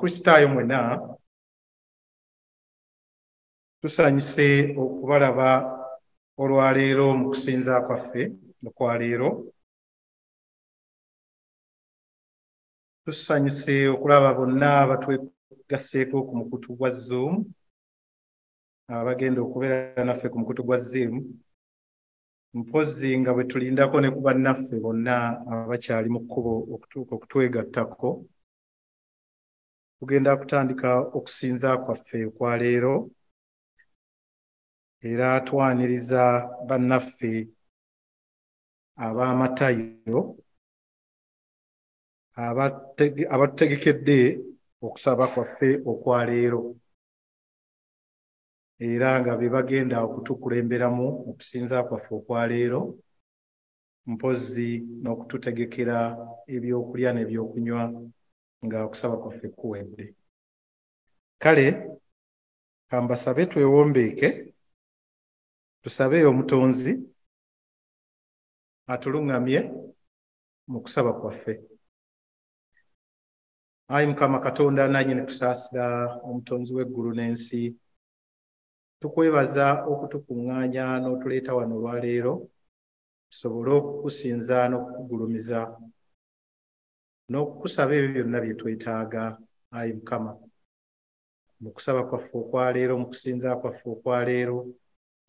Abakristaayo mwenna tusanyuse okubalaba olwaleero mu kusinza kwaffe okwaleero. Tusanyuse okulaba bonna abatwegasseeko ku mukutu gwa Zoom, abagenda okubeera naffe ku mukutu gwa Zoom, mpozzi nga bwe tulindako ne ku bannaffe bonna abakyali mu kkubo okutuuka okutwegattako. Tugenda kutandika okusinza kwaffe okwaleero, era twaniriza bannaffe ab'amatayo abatutegekedde okusaba kwaffe okwaleero, era nga be bagenda okutukulemberamu okusinza kwaffe okwaleero, mpozzi n'okututegekera ebyokulya n'ebyokunywa nga okusaba kwaffe kuwedde. Kale kambasabe twewombeeke, tusabe Omutonzi atuluŋŋamye mu kusaba kwaffe. Ayi Mukama Katonda nannyini kusaasira, Omutonzi w'eggulu n'ensi, tukwebaza okutukuŋŋaanya n'otuleeta wano olwaleero tusobole okukusinza n'okukugulumiza n'okukusaba ebyo byonna bye twetaaga. Ayi Mukama, mu kusaba kwaffe okwaleero, mu kusinza kwaffe okwaleero,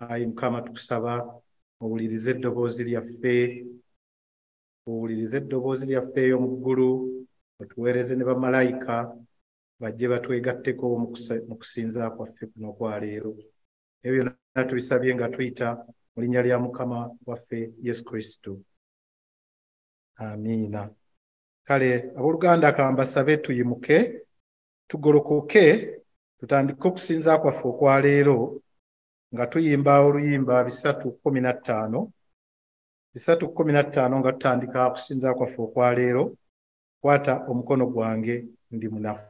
ayi Mukama tukusaba owulirize eddoboozi lyaffe, owulirize eddoboozi lyaffe eyo mu ggulu, otuweereze ne bamalayika bajje batwegatteko mu kusinza kwaffe kuno okwaleero. Ebyo byonna tubisabye nga tuyita mu linnya lya Mukama waffe Yesu Kristo. Amiina. Kale abooluganda kambasabe tuyimuke, tugolokoke, tutandike okusinza kwaffe okwaleero nga tuyimba oluyimba 315, 315 nga tutandika okusinza kwaffe okwaleero. Kwata omukono gwange ndi munafu.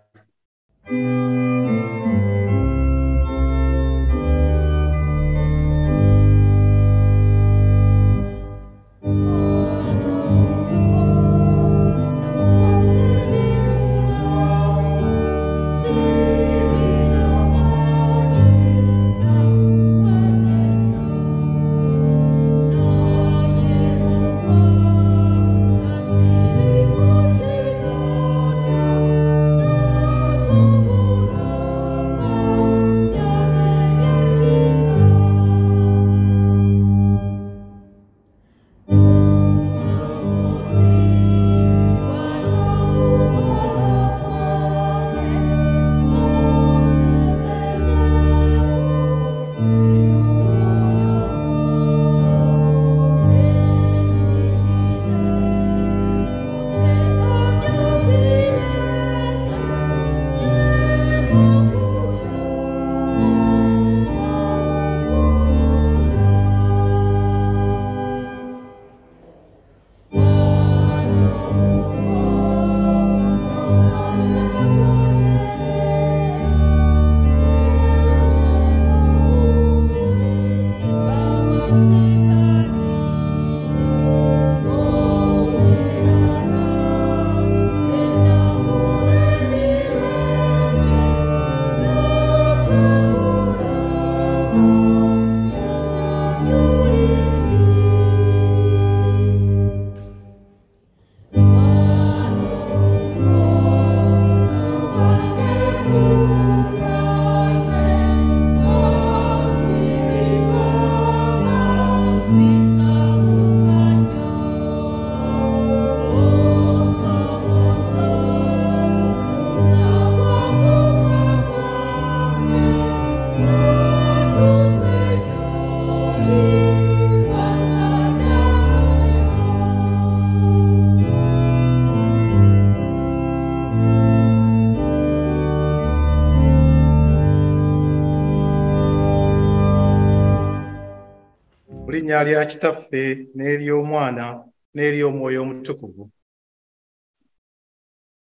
Linnya lya Kitaffe n'ery'Omwana n'ery'Omwoyo Omutukuvu.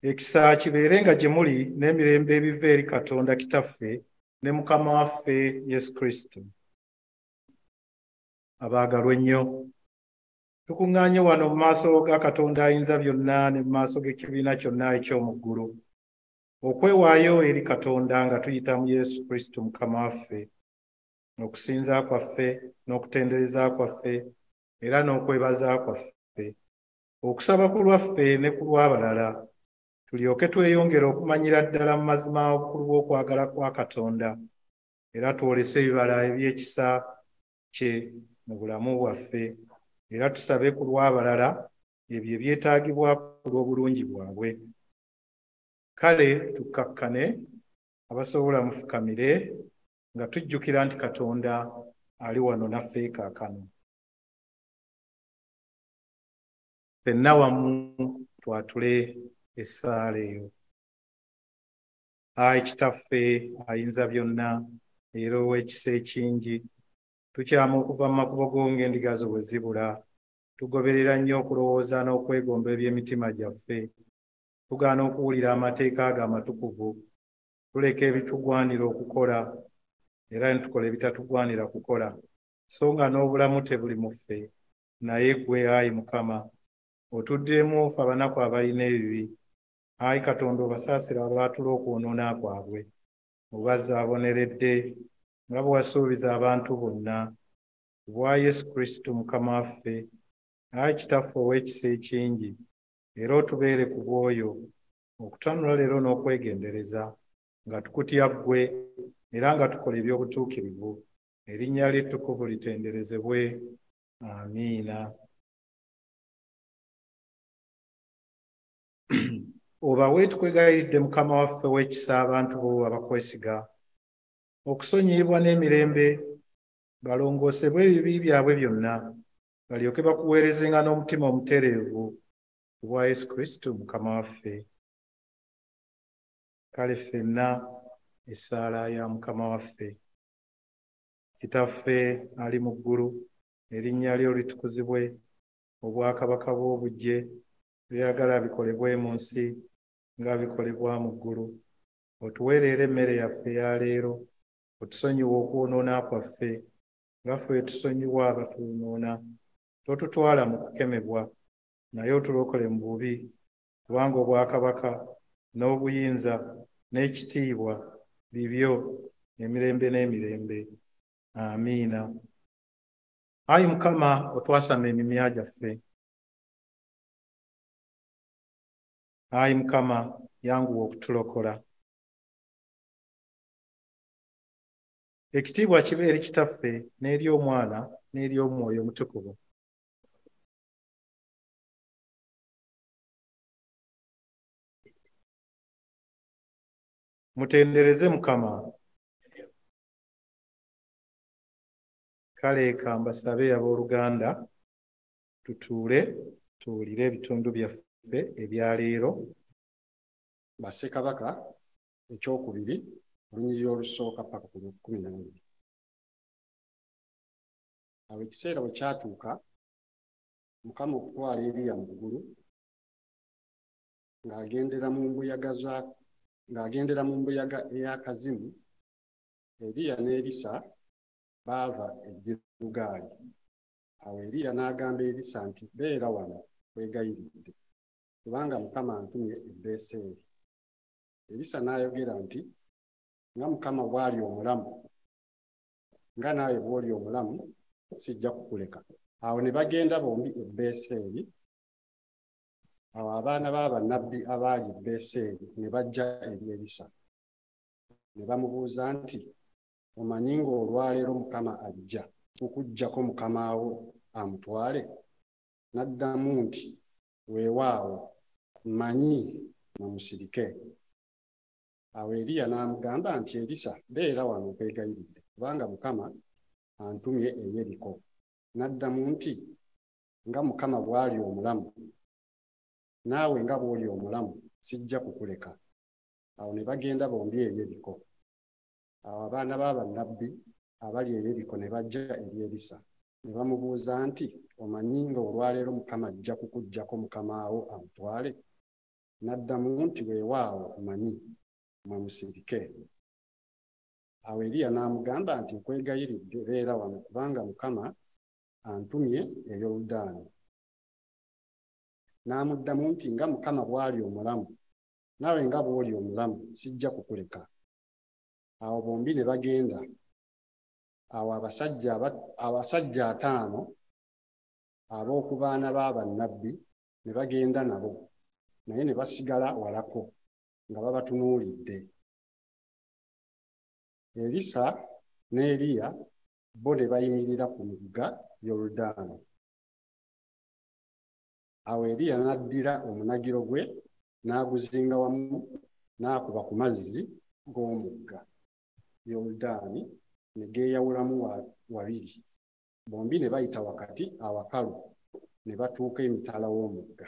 Ekisa kibeerenga gye muli n'emirembe ebiva eri Katonda Kitaffe ne Mukama waffe Yesu Kristo. Abaagalwa ennyo, tukuŋŋaanye wano mu maaso ga Katonda ayinza byonna ne mu maaso g'ekibiina kyonna eky'omu ggulu. Okwewaayo eri Katonda nga tuyita mu Yesu Kristo Mukama waffe, okusinza kwaffe n'okutendereza kwaffe era n'okwebaza kwaffe, okusaba ku lwaffe ne ku lw'abalala, tulyoke tweyongere okumanyira ddala mu mazima obukulu bw'okwagala kwa Katonda, era twolese ebibala eby'ekisa kye mu bulamu bwaffe, era tusabe ku lw'abalala ebyo ebyetaagibwa ku lw'obulungi bwabwe. Kale tukkakkane, abasobola mufukamire, nga tujjukira nti Katonda ali wano naffe kaakano. Ffenna wamu twatule essaala eyo. Ayi Kitaffe ayinza byonna era ow'ekisa ekingi, tukyama okuva mu makubo go ng'endiga zo bwe zibula. Tugoberera nnyo okulowooza n'okwegomba eby'emitima gyaffe. Tugaana okuwulira amateeka ago amatukuvu. Tuleka ebitugwanira okukola era ne tukola ebitatugwanira kukola, so nga n'obulamu tebuli mu ffe. Naye ggwe ayi Mukama otuddiremu ffe abanaku abalina ebibi. Ayi Katonda obasaasira abaatula okwonoona kwabwe, obazza aboneredde nga bwe wasuubiza abantu bonna. Ku bwa Yesu Kristo Mukama waffe, ayi Kitaffe ow'ekisa ekingi, era otubeere ku bw'oyo okutanula leero n'okwegendereza nga tukutya ggwe era nga tukola eby'obutuukirivu. Erinnya lye ettukuvu litenderezebwe. Amiina. Obawe tukwegayiridde Mukama waffe ow'ekisa abantu bo abakwesiga okusonyiyibwa n'emirembe, balongoosebwe ebibi byabwe byonna, balyoke bakuweerezenga n'omutima omutereevu ku bwa Yesu Kristo Mukama waffe. Kale ffenna essaala ya Mukama waffe. Kitaffe ali mu ggulu, erinnya lyo litukuzibwe, obwakabaka bwo bujje, by'oyagala bikolebwe mu nsi nga bikolebwa mu ggulu. Otuweerere emmere yaffe eya leero, otusonyiwe okwonoona kwaffe nga ffe tusonyiwa abatwonoona. Totutwala mu kukemebwa, naye otulokole mu bubi, kubanga obwakabaka n'obuyinza n'ekitiibwa bibyo emirembe n'emirembe. Amiina. Ayi Mukama otwasama emimwa gyaffe. Ayi Mukama yanguwa okutulokola. Ekitiibwa kibe eri Kitaffe n'eri Omwana n'eri Omwoyo Omutukuvu. Mutendereze Mukama. Kale ka mbasabe abooluganda tutuule tuwulire ebitundu byaffe ebya leero. Bassekabaka ekyokubiri olunyiriri olusooka paka ku 12. Awo ekiseera bwe kyatuuka Mukama okutwala Eriya mu ggulu ng'agendera mu mbuyaga ey'akazimu, Eriya ne Erisa baava e Girugaali. Awo Eriya n'agamba Erisa nti, beera wano weegayiridde, kubanga Mukama antumye e Beseri. Erisa n'ayogera nti, nga Mukama bw'ali omulamu, nga naawe bw'oli omulamu, sijja kukuleka. Awo ne bagenda bombi e Beseri. Awo abaana ba bannabbi abaali e Beseri ne bajja eri Erisa ne bamubuuza nti, omanyi ng'olwaleero Mukama ajja kukuggyako mukama wo amutwale? N'addamu nti, weewaawo, mmanyi, mwe musirike. Awo Eriya n'amugamba nti, Erisa, beera wano nkwegayiridde, kubanga Mukama antumye e Yeriko. N'addamu nti, nga Mukama bw'ali omulamu, naawe nga bw'oli omulamu, sijja kukuleka. Awo ne bagenda bombi e Yeriko. Awo abaana ba bannabbi abali e Yeriko ne bajja eri Erisa ne bamubuuza nti, omanyi ng'olwaleero Mukama ajja kukuggyako mukama wo amutwale? N'addamu nti, weewaawo, mmanyi, mwe musirike. Awo Eriya n'amugamba nti, nkwegayiridde, beera wano, kubanga Mukama antumye e Yoludaani. N'amuddamu nti, nga Mukama bw'ali omulamu, Naawe nga bw'oli omulamu, sijja kukuleka. Awo bombi ne bagenda. Awo abasajja 5 ab'oku baana ba bannabbi ne bagenda nabo, naye ne basigala walako nga babatunuulidde. Erisa ne Eriya bo ne bayimirira ku mugga Yoludaani. Awo Eriya n'addira omunagiro gwe n'aguzinga wamu n'akuba ku mazzi g'omugga Yoludaani ne geeyawulamu wabiri. Bombi ne bayita wakati awakalu ne batuuka emitala w'omugga.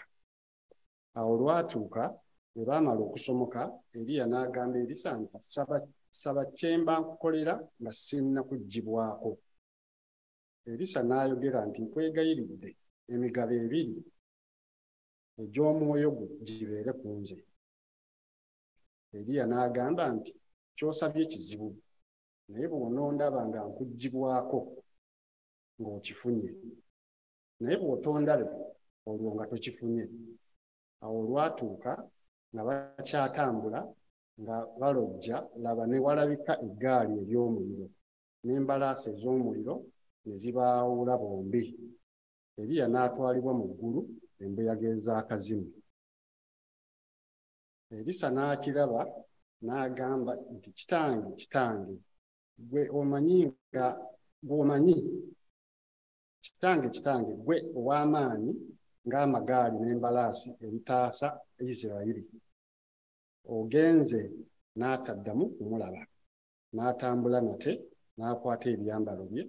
Awo olwatuuka bwe baamala okusomoka, Eriya n'agamba Erisa nti, Saba kye mba nkukolera nga sinnakuggyibwako. Erisa n'ayogera nti, Nkwegayiridde emigabo 2 egy'omwoyo gwo gibeere ku nze. Eriya n'agamba nti, Ky'osabye kizibu, naye bw'onondaba nga nkuggyibwako ng'okifunye, naye bw'otondabe olwo nga tokifunye. Awo olwatuuka nga bakyatambula nga balojja, laba ne walabika eggaali ery'omuliro n'embalaasi ez'omuliro ne zibaawula bombi. Eriya n'atwalibwa mu ggulu embuyaga ez'akazimu. Erisa n'akiraba n'agamba nti, Kitange, kitange, gwe omanyi nga gw'omanyi. Kitange, kitange, gwe ow'amaanyi ng'amagaali n'embalaasi ebitaasa Isirayiri. Ogenze n'ataddamu kumulaba. N'atambula nate n'akwata ebyambalo bye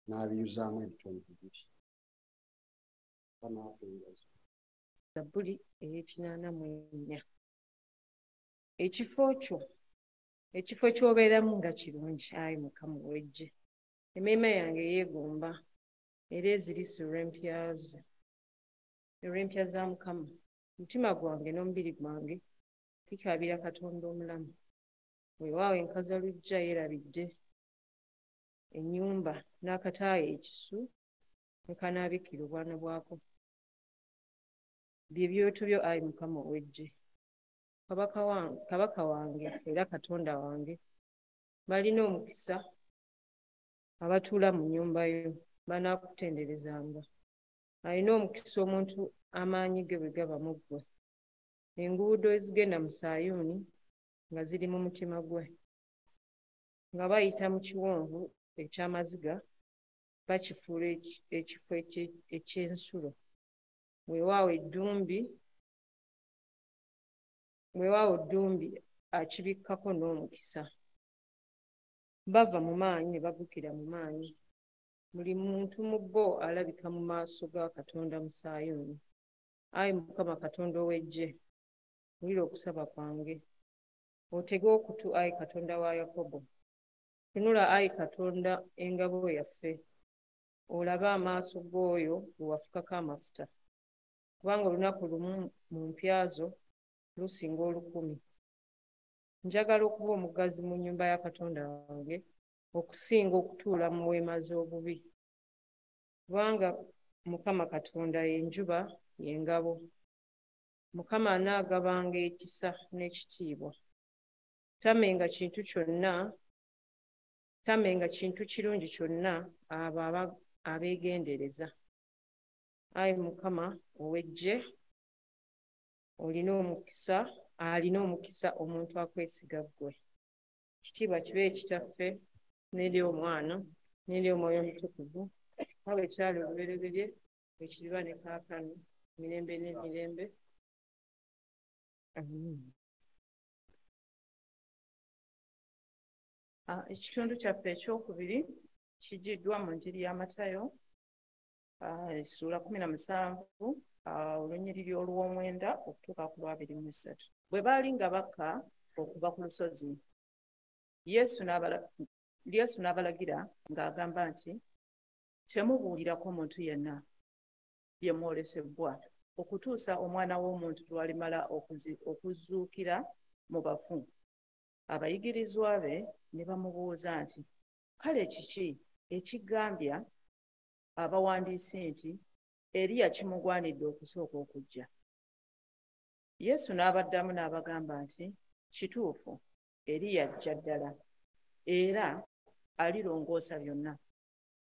n'abiyuzaamu ebitundu bibiri. Zabbuli 84. Ekifo kyo, ekifo ky'obeeramu nga kirungi, ayi Mukama ow'eggye. Emmeeme yange yeegomba era ezirise olw'empya za Mukama. Omutima gwange n'omubiri gwange bikaabira Katonda omulamu. Weewaawo enkazaluggya yeerabidde ennyumba n'akataayi ekisu mwe kanaabikkira obwana bwako. Bye byoto byo, ayi Mukama ow'eggye. Kabaka wange era Katonda wange, balina omukisa abatuula mu nnyumba yo, banaakutenderezanga. Alina omukisa omuntu amaanyi ge bwe gaba mu ggwe. Enguudo ezigenda mu Sayuuni nga ziri mu mutima gwe. Nga bayita mu kiwonvu eky'amaziga, bakifuula ekifo eky'ensulo. Weewaawo eddumbi akibikkako n'omukisa. Bava mu maanyi ne bagukira mu maanyi. Buli muntu mu bo alabika mu maaso ga Katonda mu Sayuuni. Ayi Mukama Katonda ow'eggye, wulira okusaba kwange. Otege okutu, ayi Katonda wa Yakobo. Tunula, ayi Katonda, engabo yaffe. Olabe amaaso g'oyo gwe wafukako amafuta. Kubanga olunaku lumu mu mpya zo lusinga 1000. Njagala okuba omugazi mu nnyumba ya Katonda wange okusinga okutuula mu weema z'obubi. Kubanga Mukama Katonda y'enjuba y'engabo. Mukama anaagabanga ekisa n'ekitiibwa. Tamenga kintu kirungi kyonna abo abeegendereza. Ayi Mukama ow'eggye, alina omukisa omuntu akwesiga ggwe. Ekitiibwa kibe Kitaffe n'eri Omwana n'eri Omwoyo Omutukuvu, nga bwe kyali olubereberye, bwe kiriba ne kaakano, mirembe n'emirembe. Amiina. Ekitundu kyaffe ekyokubiri kigiddwa mu njiri ya Matayo essuula 17 olunyiriri olw'omwenda okutuuka ku lwa23. Bwe baali nga bakka okuva ku lusozi, Yesu n'abalagira ng'agamba nti, Temubuulirako muntu yenna bye mwolesebwa okutuusa Omwana w'Omuntu lw'alimala okuzuukira mu bafu. Abayigirizwa be ne bamubuuza nti, Kale kiki ekigambya abawandiisi nti Eriya kimugwanidde okusooka okujja? Yesu n'abaddamu n'abagamba nti, kituufu, Eriya ajja ddala, era alirongoosa byonna.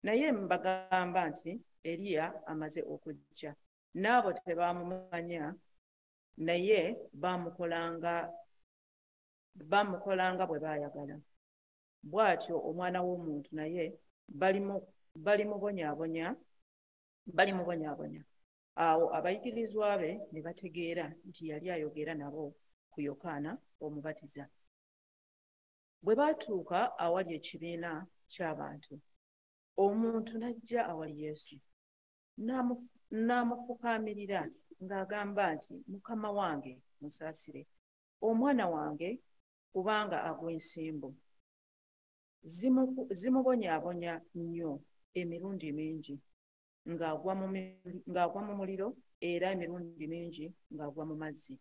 Naye mbagamba nti Eriya amaze okujja, n'abo tebaamumanya, naye baamukolanga bwe baayagala. Bw'atyo Omwana w'Omuntu naye balimubonyaabonya. Awo abayigirizwa be ne bategeera nti yali ayogera nabo ku Yokaana Omubatiza. Bwe baatuuka awali ekibiina ky'abantu, omuntu n'ajja awali Yesu, n'amufukaamirira ng'agamba nti, Mukama wange, musaasire omwana wange, kubanga agwa ensimbu. Zimubonyaabonya nnyo emirundi mingi, ng'agwa mu muliro, era emirundi mingi ng'agwa mu mazzi.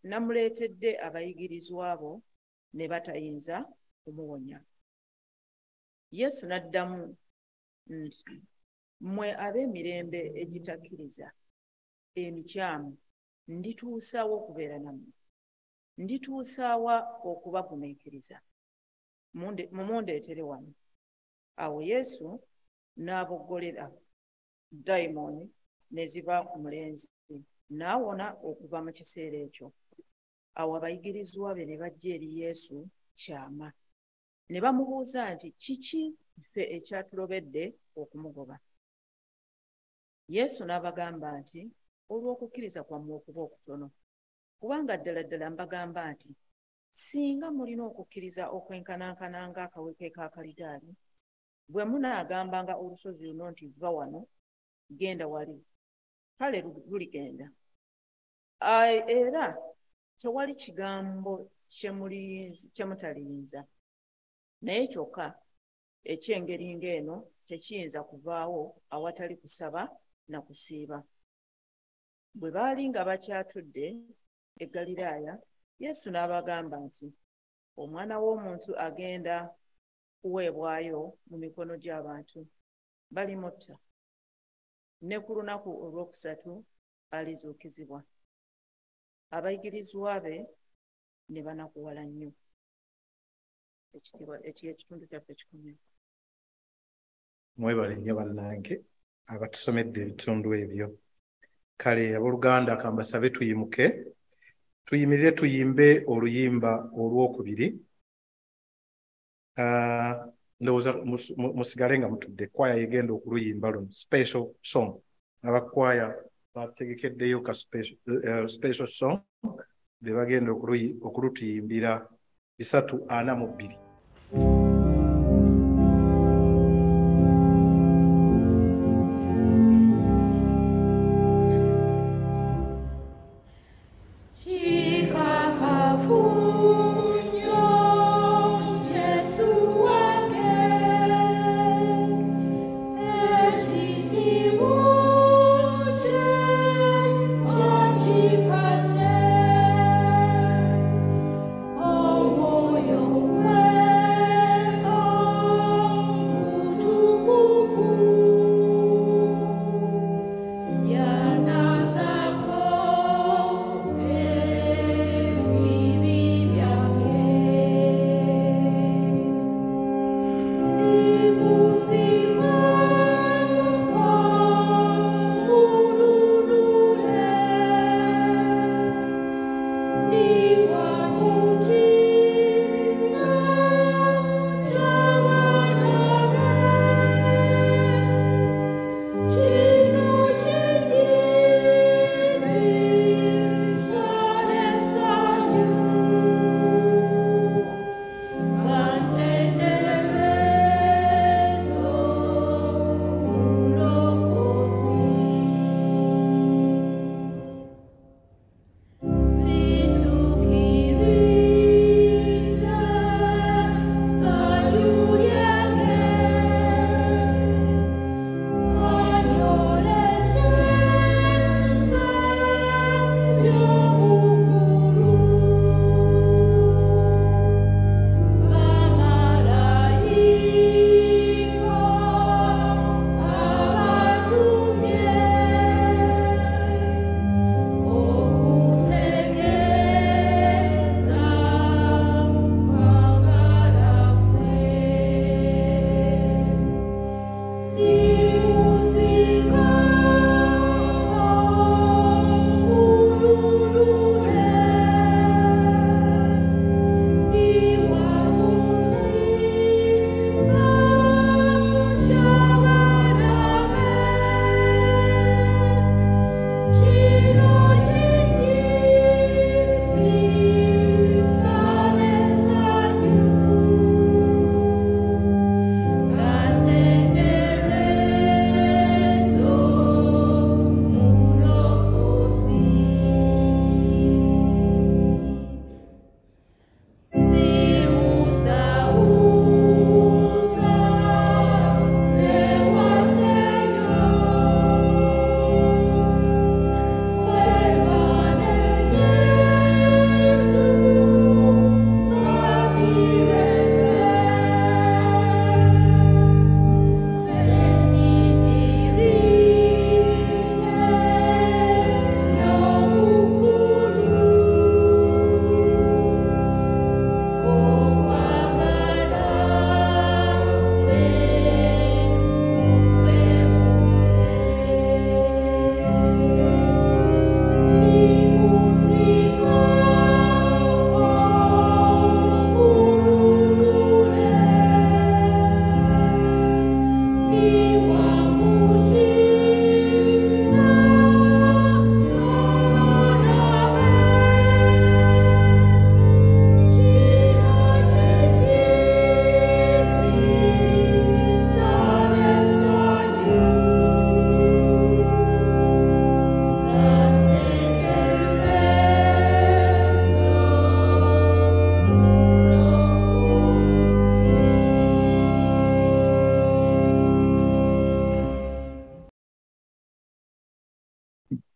Namuleetedde abayigirizwa bo ne batayinza kumuwonya. Yesu n'addamu nti, mmwe ab'emirembe egitakkiriza emikyamu, ndituusaawa okubeera nammwe? Ndituusaawa okubagumiikiriza? Mumundeetere wano. Awo Yesu n'aboggolera dayimooni ne ziva ku mulenzi, n'awona okuva mu kiseera ekyo. Awo abayigirizwa be ne bajja eri Yesu kyama, ne bamubuuza nti, kiki ffe ekyatulobedde okumugoba? Yesu n'abagamba nti, olw'okukkiriza kwammwe okuba okutono. Kubanga ddala ddala mbagamba nti, singa mulina okukkiriza okwenkanankana ng'akaweke ka kalidaali, bwe munaagambanga olusozi luno nti, va wano, genda wali, kale luligenda. Era tewali kigambo kye mutaliyinza. Naye kyokka eky'engeri ng'eno tekiyinza kuvaawo awatali kusaba na kusiiba. Bwe baali nga bakyatudde e Ggaliraaya, Yesu n'abagamba nti, Omwana w'Omuntu agenda kuweebwayo mu mikono gy'abantu, balimutta, ne ku lunaku olwokusatu alizuukizibwa. Abayigirizwa be ne banakuwala nnyo. Ekitundu kyaffe kikomye. Mwebale nnyo bannange abatusomedde ebitundu ebyo. Kale abooluganda kambasabe tuyimuke, tuyimirire tuyimbe oluyimba olwokubiri. Ndowooza musigale nga mutudde, kwaya yegenda okuluyimba luno special song. Abakwaya bategekeddeyo ka special song be bagenda okulutuyimbira 342. Oh,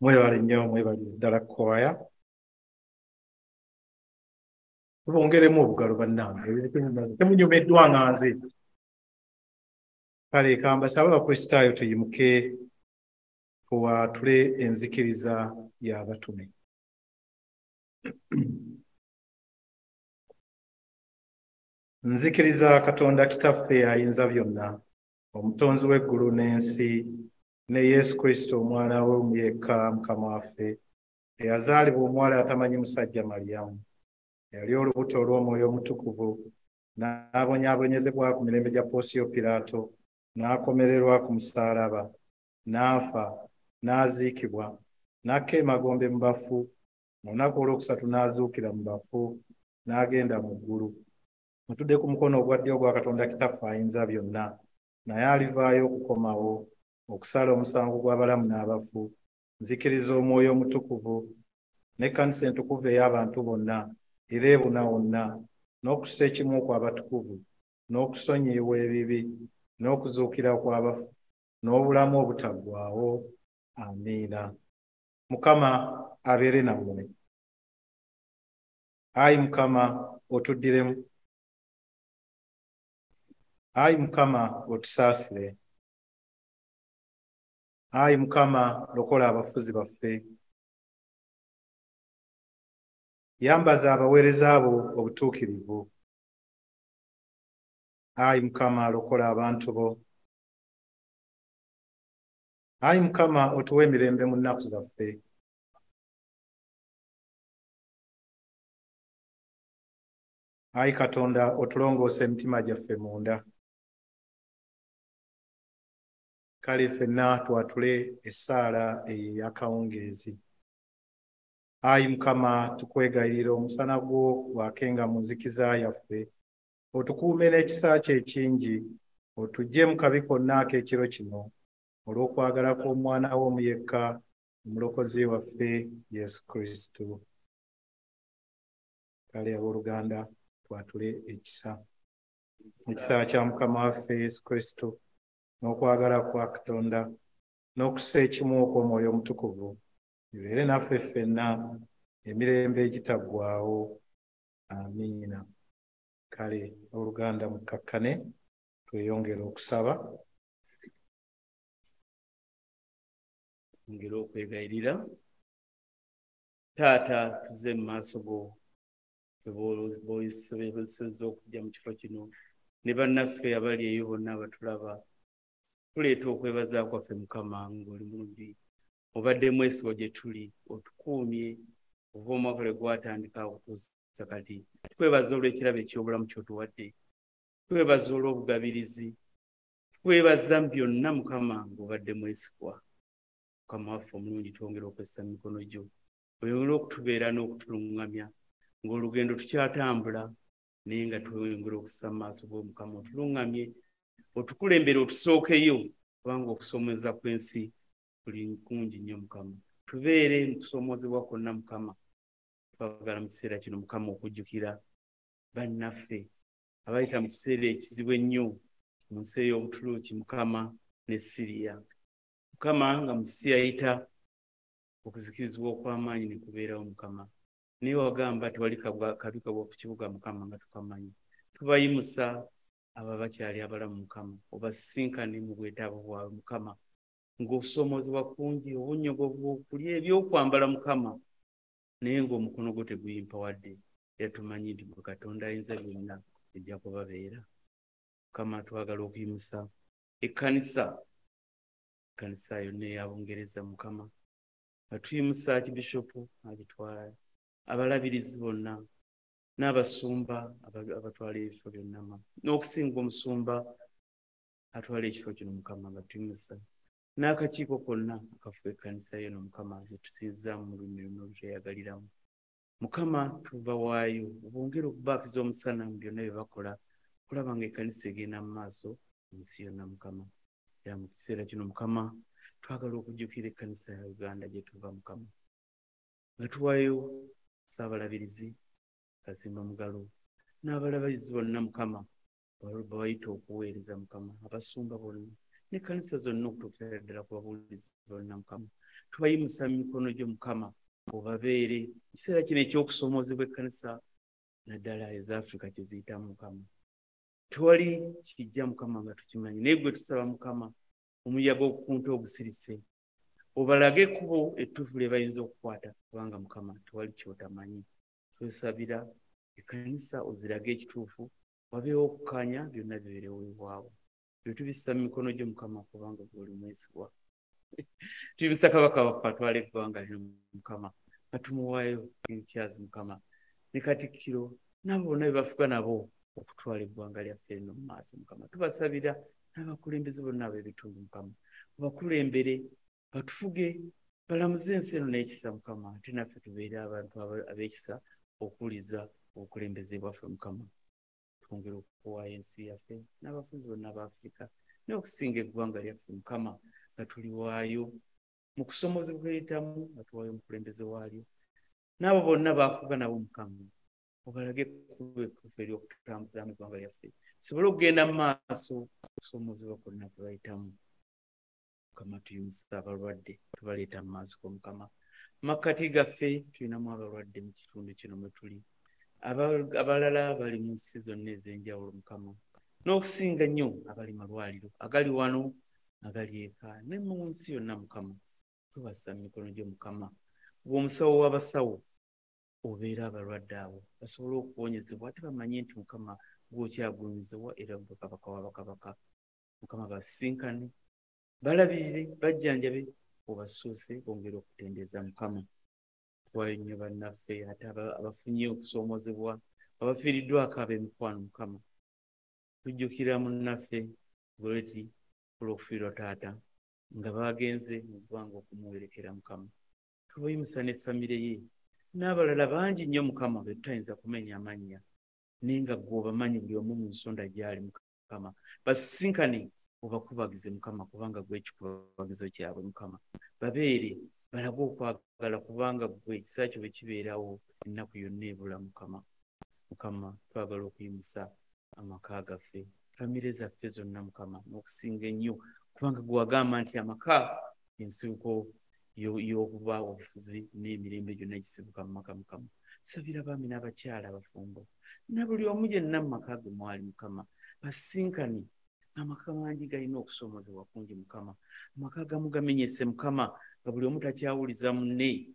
Mwebale nnyo, mwebale ddala kwaya. Tubongeremu obugalo bannange, temunyumiddwa nga nze. Kale ka mbasabe Abakristaayo tuyimuke tuwaatule enzikiriza y'abatume. Nzikiriza Katonda Kitaffe ayinza byonna, omutonzi w'eggulu n'ensi, ne Yesu Kristo omwana we omu yekka Mukama waffe, eyazaalibwa omuwala atamanyi musajja Mariyamu, eyali olubuto olw'Omwoyo Omutukuvu, n'abonyaabonyezebwa ku mirembe gya Ponsiyo Piraato, n'akomererwa ku musaalaba, n'afa, n'aziikibwa, n'akka emagombe mu bafu, mu lunaku olwokusatu n'azuukira mu bafu, n'agenda mu ggulu. Atudde ku mukono ogwa ddyo ogwa Katonda Kitaffe ayinza byonna, naye alivaayo okukomawo okusala omusango gw'abalamu n'abafu. Nzikiriza Omwoyo Omutukuvu n'ekkanisa entukuvu ey'abantu bonna era ebuna wonna, n'okussa ekimu okw'abatukuvu, n'okusonyiyibwa ebibi, n'okuzuukira kw'abafu, n'obulamu obutaggwaawo. Amiina. Mukama abeere nammwe. Ayi Mukama otuddiremu. Ayi Mukama otusaasire. Ayi Mukama lokola abafuzi baffe. Yambaza abaweereza abo obutuukirivu. Ayi Mukama lokola abantu bo. Ayi Mukama otuwe emirembe mu nnaku zaffe. Ayi Katonda otulongoose emitima gyaffe munda. Kale ffenna twatule essaala eyo ey'akawungeezi. Ayi Mukama tukwegayirira omusana gwo gwakenga mu nzikiza yaffe, otukuume n'ekisa kyo ekingi, otuggye mu kabi konna ak'ekiro kino, olw'okwagala kw'Omwana wo omu yekka, Omulokozi waffe Yesu Kristo. Kale abooluganda twatule ekisa. Ekisa kya Mukama waffe Yesu Kristo, n'okwagala kwa Katonda, n'okussa ekimu okw'Omwoyo Omutukuvu, bibeere naffe ffenna emirembe egitaggwaawo. Amiina. Kale abooluganda mukkakkane tweyongere okusaba. Ngera okwegayirira. Taata, tuzze mu maaso go, boyisezza okujja mu kifo kino ne bannaffe abali eyo bonna abatulaba. Tuleeta okwebaza kwaffe Mukama ng'oli mulungi, obadde mwesigwa gye tuli, otukuumye okuva omwaka lwe gwatandika okutuusa kati. Tukwebaza olw'ekirabo eky'obulamu ky'otuwadde, tukwebaza olw'obugabirizi, tukwebaza mu byonna Mukama ng'obadde mwesigwa. Mukama waffe omulungi, twongera okwessa mu mikono gyo, oyongere okutubeera n'okutulungamya ng'olugendo tukyatambula, naye nga tweyongera okussa mu maaso go Mukama. Otulungamye, otukulembere, otusookeyo, kubanga okusoomooza kw'ensi kuli kungi nnyo Mukama. Tubeere mu kusoomoozebwa kwonna Mukama. Twagala mu kiseera kino Mukama okujjukira bannaffe abayita mu kiseera ekizibu ennyo mu nsi ey'Obutuluuki Mukama ne Siriya. Mukama nga mu nsi yayita okuzikirizibwa okw'amaanyi ne kubeerawo Mukama. Naye wagamba tewali kabi kagwa ku kibuga Mukama nga tukamanyi. Tubayimusa abo abakyali abalamu Mukama, obasisinkane mu bwetaavu bwabwe Mukama, ng'okusoomoozebwa kungi, obunnyogovu, okulya ebyokwambala Mukama, naye ng'omukono gwo teguyimpawadde. Era tumanyi nti gwe Katonda ayinza byonna, ejja kubabeera. Mukama twagala okuyimusa ekkanisa, ekkanisa yonna eya Bungereza Mukama, nga tuyimusa Archbishop agitwala, abalabirizi bonna n'abasumba abatwala ebifo byonna, n'okusinga omusumba Atwala ekifo kino Mukama nga tuyimusa n'akakiiko konna akafuga ekkanisa yo Mukama gye tusinzizaamu mu lulimi luno lutweyagaliramu. Mukama tubawaayo obongere okubaakiza omusana mu byonna bye bakola okulaba nga ekkanisa egenda mu maaso mu nsi yonna Mukama. Era mu kiseera kino Mukama twagala okujjukira ekkanisa ya Uganda gye tuva Mukama, nga tuwaayo Ssaabalabirizi Kasimba Mugalu n'abalabirizi bonna Mukama babayita okuweereza Mukama, abasumba bonna n'ekkanisa zonna okutuukira ddala ku babuulizi bonna Mukama. Tubayimusa mu mikono gyo Mukama, obabeere mu kiseera kino eky'okusoomoozebwa ekkanisa naddala eza Afrika kye ziyitamu Mukama. Tewali kijja Mukama nga tukimanyi, naye gwe tusaba Mukama omuyaga ogukunta ogusirise obalage ekkubo ettuufu lye bayinza okukwata, kubanga Mukama tewali ky'otamanyi. Twesabira ekkanisa ozirage ekituufu, wabeewo okukkaanya, byonna bibeerewo weewaawo. Bye tubissa mu mikono gyo Mukama, kubanga gwe oli mwesigwa. Tuyimusa kabaka waffe atwala eggwanga lino Mukama, nga tumuwaayo Charles Mukama ne Katikkiro n'abo bonna be bafuga nabo okutwala eggwanga lyaffe lino mu maaso Mukama. Tubasabira n'abakulembeze bonna ab'ebitundu Mukama, obakulembere batufuge, balamuze ensi eno n'ekisa Mukama, ate naffe tubeere abantu ab'ekisa okuwuliza obukulembeze bwaffe Mukama. Twongere okuwaayo ensi yaffe n'abafuzi bonna aba Afrika n'okusinga eggwanga lyaffe Mukama, nga tuliwaayo mu kusomoozebwa kweyitamu, nga tuwaayo omukulembeze waalyo n'abo bonna baafuga nabo Mukama, obalage ekkubo ettuufu ery'okutambuzaamu eggwanga lyaffe tusobole okugenda mu maaso okusomoozebwa kwonna kwe bayitamu. Mukama tuyimusa abalwadde, tubaleeta mu maaso go Mukama. Makkati gaffe tulinamu abalwadde mu kitundu kino mwe tuli, abalala bali mu nsi zonna ez'enjawulo Mukama, n'okusinga nnyo abali malwaliro agali wano agali eka ne mu nsi yonna Mukama. Tubassa mu mikono gyo Mukama, bw'omusawo w'abasawo obeera abalwadde abo basobole okuwonyezebwa, ate bamanye nti Mukama gw'okyagulumizibwa era gwe kabaka w'abakabaka. Mukama basisinkane, balabirire, bajjanjabe, obasuuse bongere okutendeeza Mukama. Tuwaayo nnyo bannaffe ate abafunye okusoomoozebwa, abafiiriddwako ab'emikwano Mukama. Tujjukira munnaffe Goreti olw'okufiirwa taata nga bagenze mu ggwanga okumuwerekera Mukama. Tubayimusa ne famire ye n'abalala bangi nnyo Mukama be tutayinza kumenya amannya, naye nga ggwe obamanyi buli omu mu nsonda gy'ali Mukama. Basisinkane obakubagize Mukama, kubanga ggwe ekikubagizo kyabwe Mukama. Babeere balage okwagala, kubanga ggwe ekisa kyo bwe kibeerawo ennaku yonna ebula Mukama. Mukama twagala okuyimusa amaka gaffe, famire zaffe zonna Mukama, n'okusinga ennyo, kubanga ggwe wagamba nti amaka ensibuko y'okuba obufuzi n'emirembe gyonna gisibuka mu maka Mukama. Tusabira abaami n'abakyala abafumbo na buli omu yenna mu maka ge mwali Mukama, basinkane. Amaka mangi galina okusoomoozebwa kungi Mukama. Amaka agamu gamenyese Mukama, nga buli omu takyawuliza munne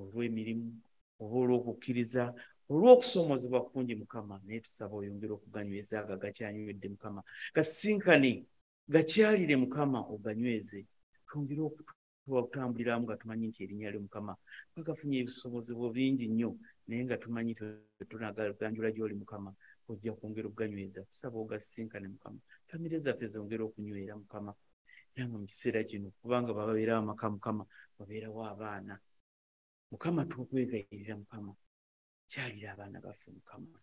olw'emirimu oba olw'okukkiriza olw'okusoomoozebwa kungi Mukama, naye tusaba oyongere okuganyweza ago agakyanywedde Mukama. Gasinkane, gakyalire Mukama, oganyweze. Twongere okutambuliramu nga tumanyi nti erinnya lyo Mukama. Bagafunye ebisoomozebwa bingi nnyo, naye nga tumanyi tunaganjula gy'oli Mukama, ojja kwongera okuganyweza. Tusaba ogasisinkane Mukama, famire zaffe zongere okunywera Mukama. Era nga mu kiseera kino, kubanga babeerawo amaka Mukama, babeerawo abaana Mukama, tukwegayirira Mukama, kyalira abaana baffe Mukama.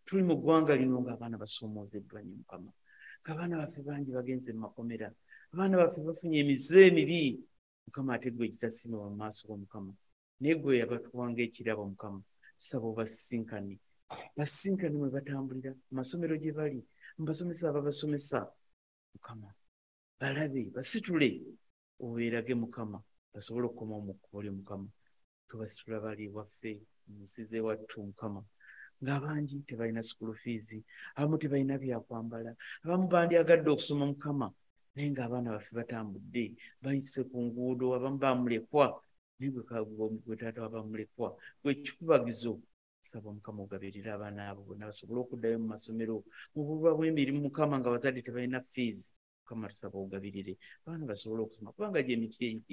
Tuli mu ggwanga lino ng'abaana basoomoozeddwa nnyo Mukama, ng'abaana baffe bangi bagenze mu makomera, abaana baffe bafunye emize emibi Mukama, ate ggwe ekitasiimibwa mu maaso go Mukama, naye ggwe yabatuwanga ekirabo Mukama. Tusaba obasisinkane, basisinkane mwe batambulira, mu masomero gye bali, mu basomesa ababasomesa Mukama, balabe, basitule, obeerage Mukama, basobole okukomawo mu kkubo lyo Mukama. Tubasitula bali ewaffe mu nsi z'ewattu Mukama, ng'abangi tebalina school fees, abamu tebalina byakwambala, abamu bandyagadde okusoma Mukama, naye ng'abaana baffe batambudde, bayise ku nguudo, abamu bamulekwa, naye gwe taata w'abamulekwa, gwe ekikubagizo. Tusaba Mukama ogabirire abaana abo bonna basobole okuddayo mu masomero mu bulwa bw'emirimu Mukama, nga abazadde tebalina fees. Mukama tusaba ogabirire abaana basobole okusoma, kubanga gye emiti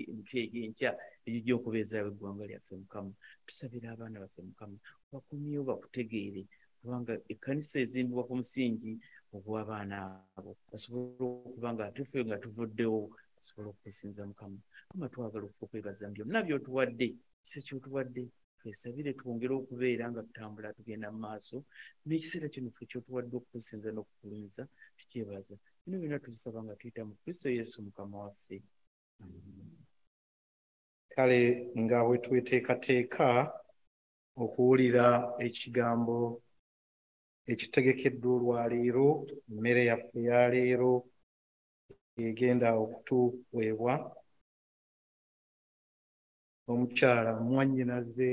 egy'enkya egijja okubeezaawo eggwanga lyaffe Mukama. Tusabira abaana baffe Mukama, bakomyewo bakutegeere, kubanga ekkanisa ezimbibwa ku musingi ogw'abaana abo basobole okuba nga tufe nga tuvuddewo basobole okusinza Mukama. Mukama twagala okukwebaza byonna by'otuwadde, kisa ky'otuwadde, twesabire twongere okubeera nga tutambula tugenda mu maaso n'ekiseera kino ffe ky'otuwadde okukusinza n'okukulumiza tukyebaza. Bino byonna tubisaba nga tuyita mu Kristo Yesu Mukama waffe. Kale nga bwe tweteekateeka okuwulira ekigambo ekitegekeddwa olwaleero, emmere yaffe ya leero egenda okutuweebwa omukyala mwannyinaze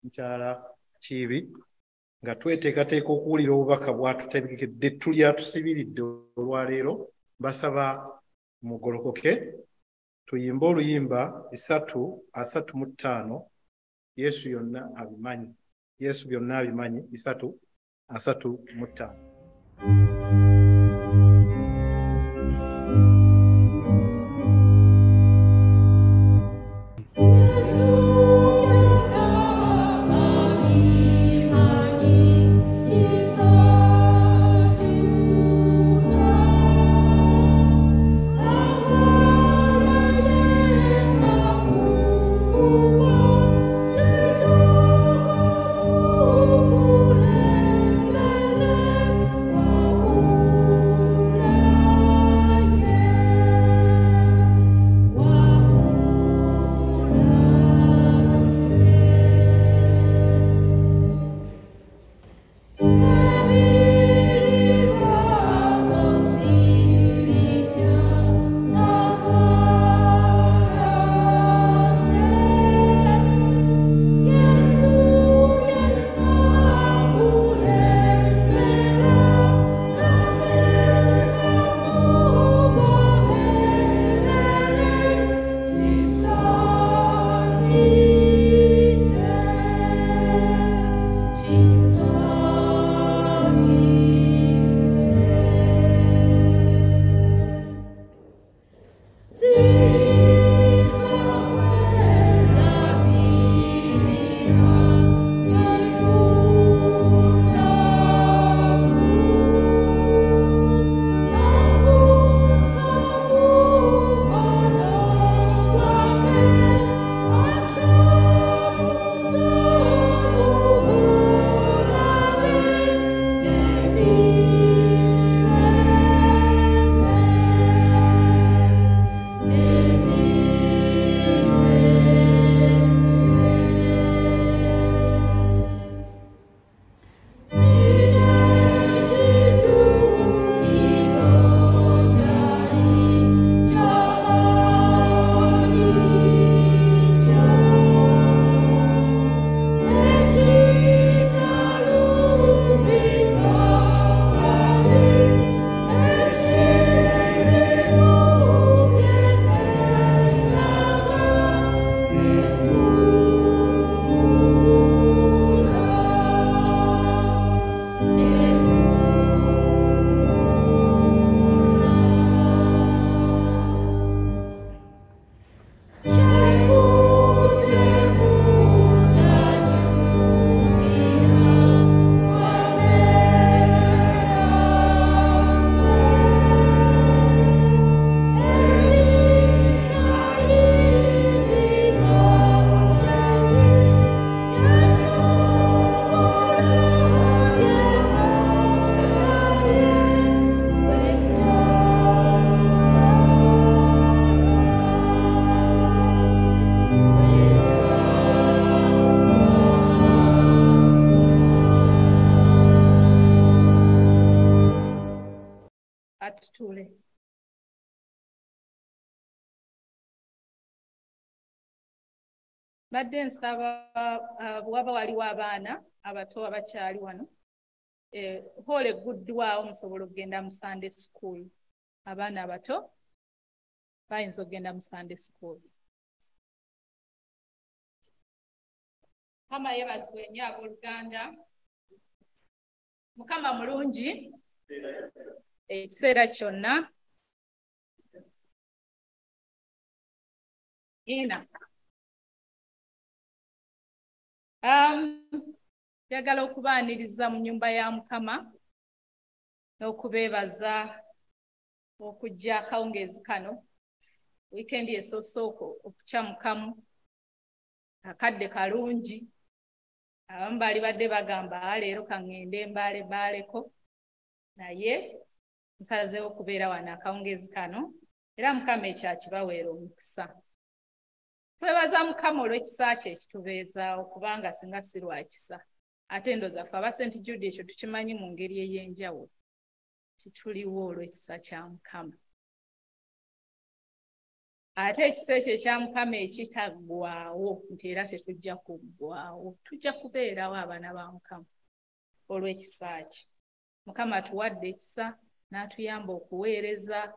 mukyala Kiibi, nga tweteekateeka okuwulira obubaka bw'atutegekedde tuli atusibiridde olwaleero. Mbasaba mugolokoke tuyimbe oluyimba 335 Yesu yonna abimanyi. Yesu byonna abimanyi 335. Tutuule. Mbadde nsaba waba waliwo abaana abato abakyali wano, hall egguddwawo musobola okugenda mu Sunday school. Abaana abato bayinza okugenda mu Sunday school. Mukama yeebazibwe nnyo abooluganda. Mukama mulungi ekiseera kyonna. Ina njagala okubaaniriza mu nnyumba ya Mukama. N'okubeebaza okujja akawungeezi kano. Wiikendi esoose okukyamukamu, akadde kalungi. Abamu baali badde bagamba leero kaŋŋende mbaale baaleko, naye nsazeewo okubeera wano akawungeezi kano, era Mukama ekyo akibaweera omukisa. Twebaza Mukama olw'ekisa kye ekitubeezaawo, kubanga singa si lwa kisa. Ate ndowooza ffe aba St. Jude ekyo tukimanyi mu ngeri ey'enjawulo, tituliwo olw'ekisa kya Mukama. Ate ekisa ekyo ekya Mukama ekitaggwaawo, nti era tetujja kuggwaawo, tujja kubeerawo abaana ba Mukama olw'ekisa kye. Mukama atuwadde ekisa n'atuyamba okuweereza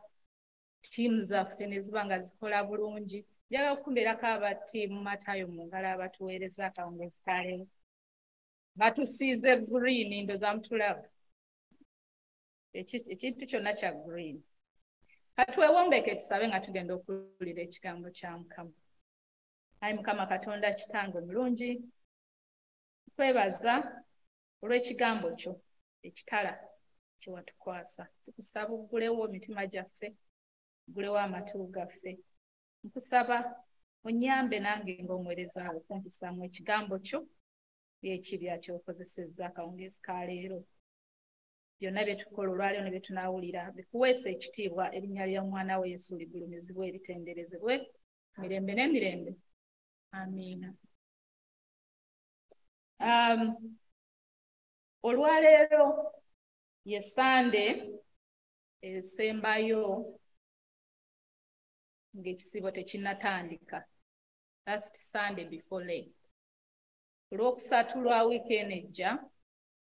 ttiimu zaffe ne ziba nga zikola bulungi. Njagala okukumbeerako aba ttiimu Matayo mu ngalo abatuweereza akawungeezi ka leero. Batusiize green, ndowooza mutulaba. Ekintu kyonna kya green. Katwewombeke tusabe nga tugenda okuwulira ekigambo kya Mukama. Ayi Mukama Katonda kitange omulungi, twebaza olw'ekigambo kyo ekitala kye watukwasa. Tukusaba oggulewo emitima gyaffe, oggulewo amatu gaffe. Nkusaba onyambe nange ng'omuweereza wo okumpisaamu ekigambo kyo ekibya ky'okozesezza akawungeezi ka leero. Byonna bye tukola olwaleero ne bye tunaawulira bikuweesa ekitiibwa, erinnya lya mwana we Yesu ligulumizibwe, eritenderezebwe mirembe n'emirembe. Amiina. Olwaleero ye Sande esembayo ng'ekisiibo tekinnatandika, last Sunday before Lent. Olwokusatu lwa wiiki eno ejja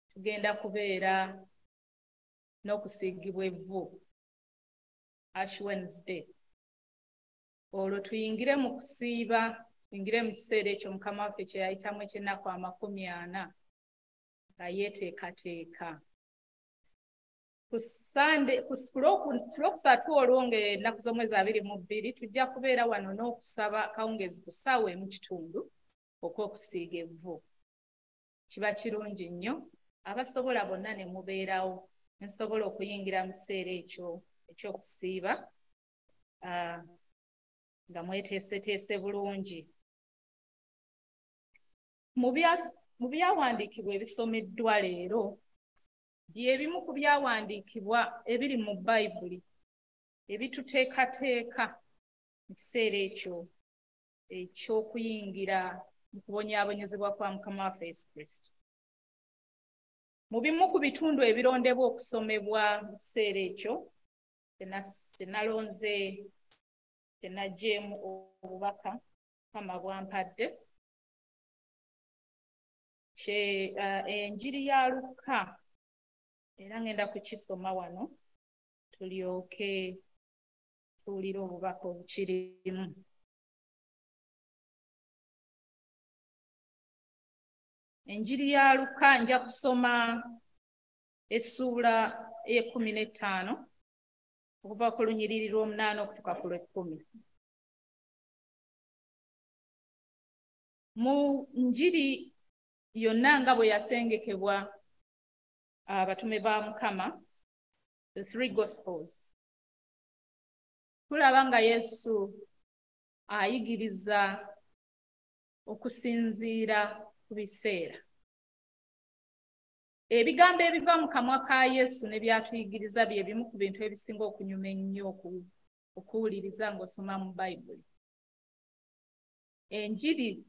tugenda kubeera n'okusiigibwa evvu, Ash Wednesday. Olwo tuyingire mu kusiiba, tuyingire mu kiseera ekyo Mukama waffe kye yayitamu eky'ennaku 40 nga yeeteekateeka. Ku Sande, ku lwokusatu olwo ng'ennaku z'omwezi 22 tujja kubeera wano n'okusaba akawungeezi ku ssaawa 1:15 okw'okusiiga evvu. Kiba kirungi nnyo abasobola bonna ne mubeerawo, ne musobola okuyingira mu kiseera ekyo eky'okusiiba nga mweteeseteese bulungi. Mu byawandiikibwa ebisomeddwa leero bye bimu ku byawandiikibwa ebiri mu Bayibuli ebituteekateeka mu kiseera ekyo eky'okuyingira mu kubonyaabonyezebwa kwa Mukama waffe Yesu Kristo. Mu bimu ku bitundu ebirondebwa okusomebwa mu kiseera ekyo tenalonze, tenaggyeemu obubaka Mukama bwampadde, enjiri ya Luka, era ngenda kukisoma wano tulyoke tuwulire obubaka obukirimu. Enjiri ya Luka nja kusoma essuula 15 okuva ku lunyiriri lw'omunaana okutuuka ku lw'ekkumi. Mu njiri yonna nga bwe yasengekebwa abatume ba Mukama, the three gospels, tulaba nga Yesu ayigiriza okusinziira ku biseera. Ebigambo ebiva mu kamwa ka Yesu ne byatuyigiriza bye bimu ku bintu ebisinga okunyuma ennyo okuwuliriza ng'osoma mu Bayibuli. Enjiri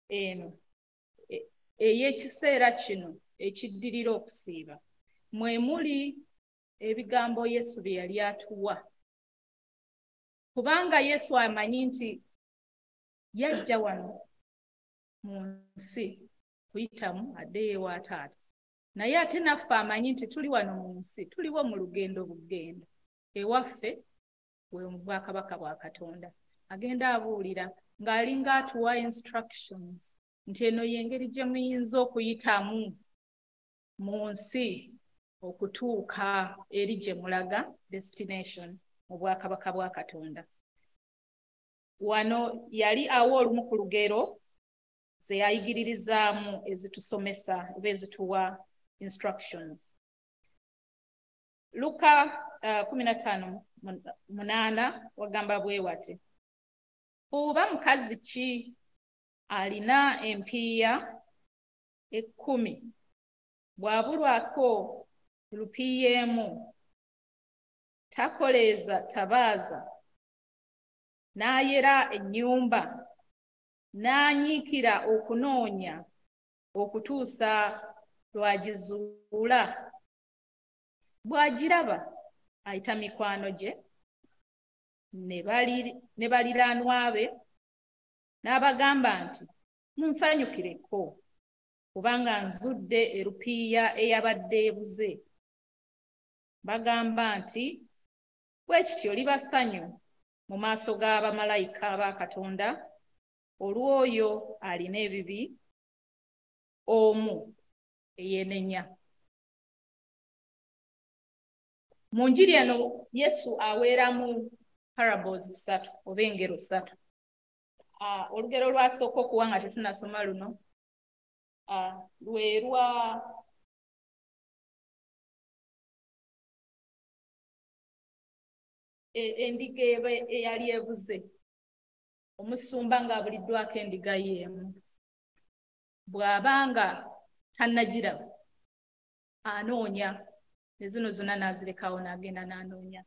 eno ey'ekiseera kino ekiddirira okusiiba mwe muli ebigambo Yesu bye yali atuwa, kubanga Yesu amanyi nti yajja wano mu nsi kuyitamu addeyo ewa Taata, naye ate naffe amanyi nti tuli wano mu nsi, tuliwo mu lugendo bugendo, ewaffe we mu bwakabaka bwa Katonda. Agenda abuulira ng'alinga atuwa instructions nti eno y'engeri gye muyinza okuyitamu mu nsi okutuuka eri gye mulaga, destination, mu bwakabaka bwa Katonda. Wano yali awa olumu ku lugero ze yayigiririzaamu ezitusomesa oba ezituwa instructions. Luka 15:8 wagamba bwe wati, oba mukazi ki alina empiiya 10 bw'abulwako lupiiya emu takoleeza tabaaza n'ayera ennyumba n'anyiikira okunoonya okutuusa lw'agizuula. Bw'agiraba ayita mikwano gye ne baliraanwa be n'abagamba nti munsanyukireko kubanga nzudde erupiiya eyabadde ebuze. Bagamba nti bwe kityo liba ssanyu mu maaso g'abamalayika ba Katonda olw'oyo alina ebibi omu eyeenenya. Mu njiri eno Yesu aweeramu parables 3 oba engero 3. Olugero lwasooka okuwa nga tetunnasoma luno lwe lwa endiga eyali ebuze, omusumba ng'abuliddwako endiga ye emu. Bw'abanga tannagiraba anoonya, ne zino zonna n'azirekawo n'agenda n'anoonya,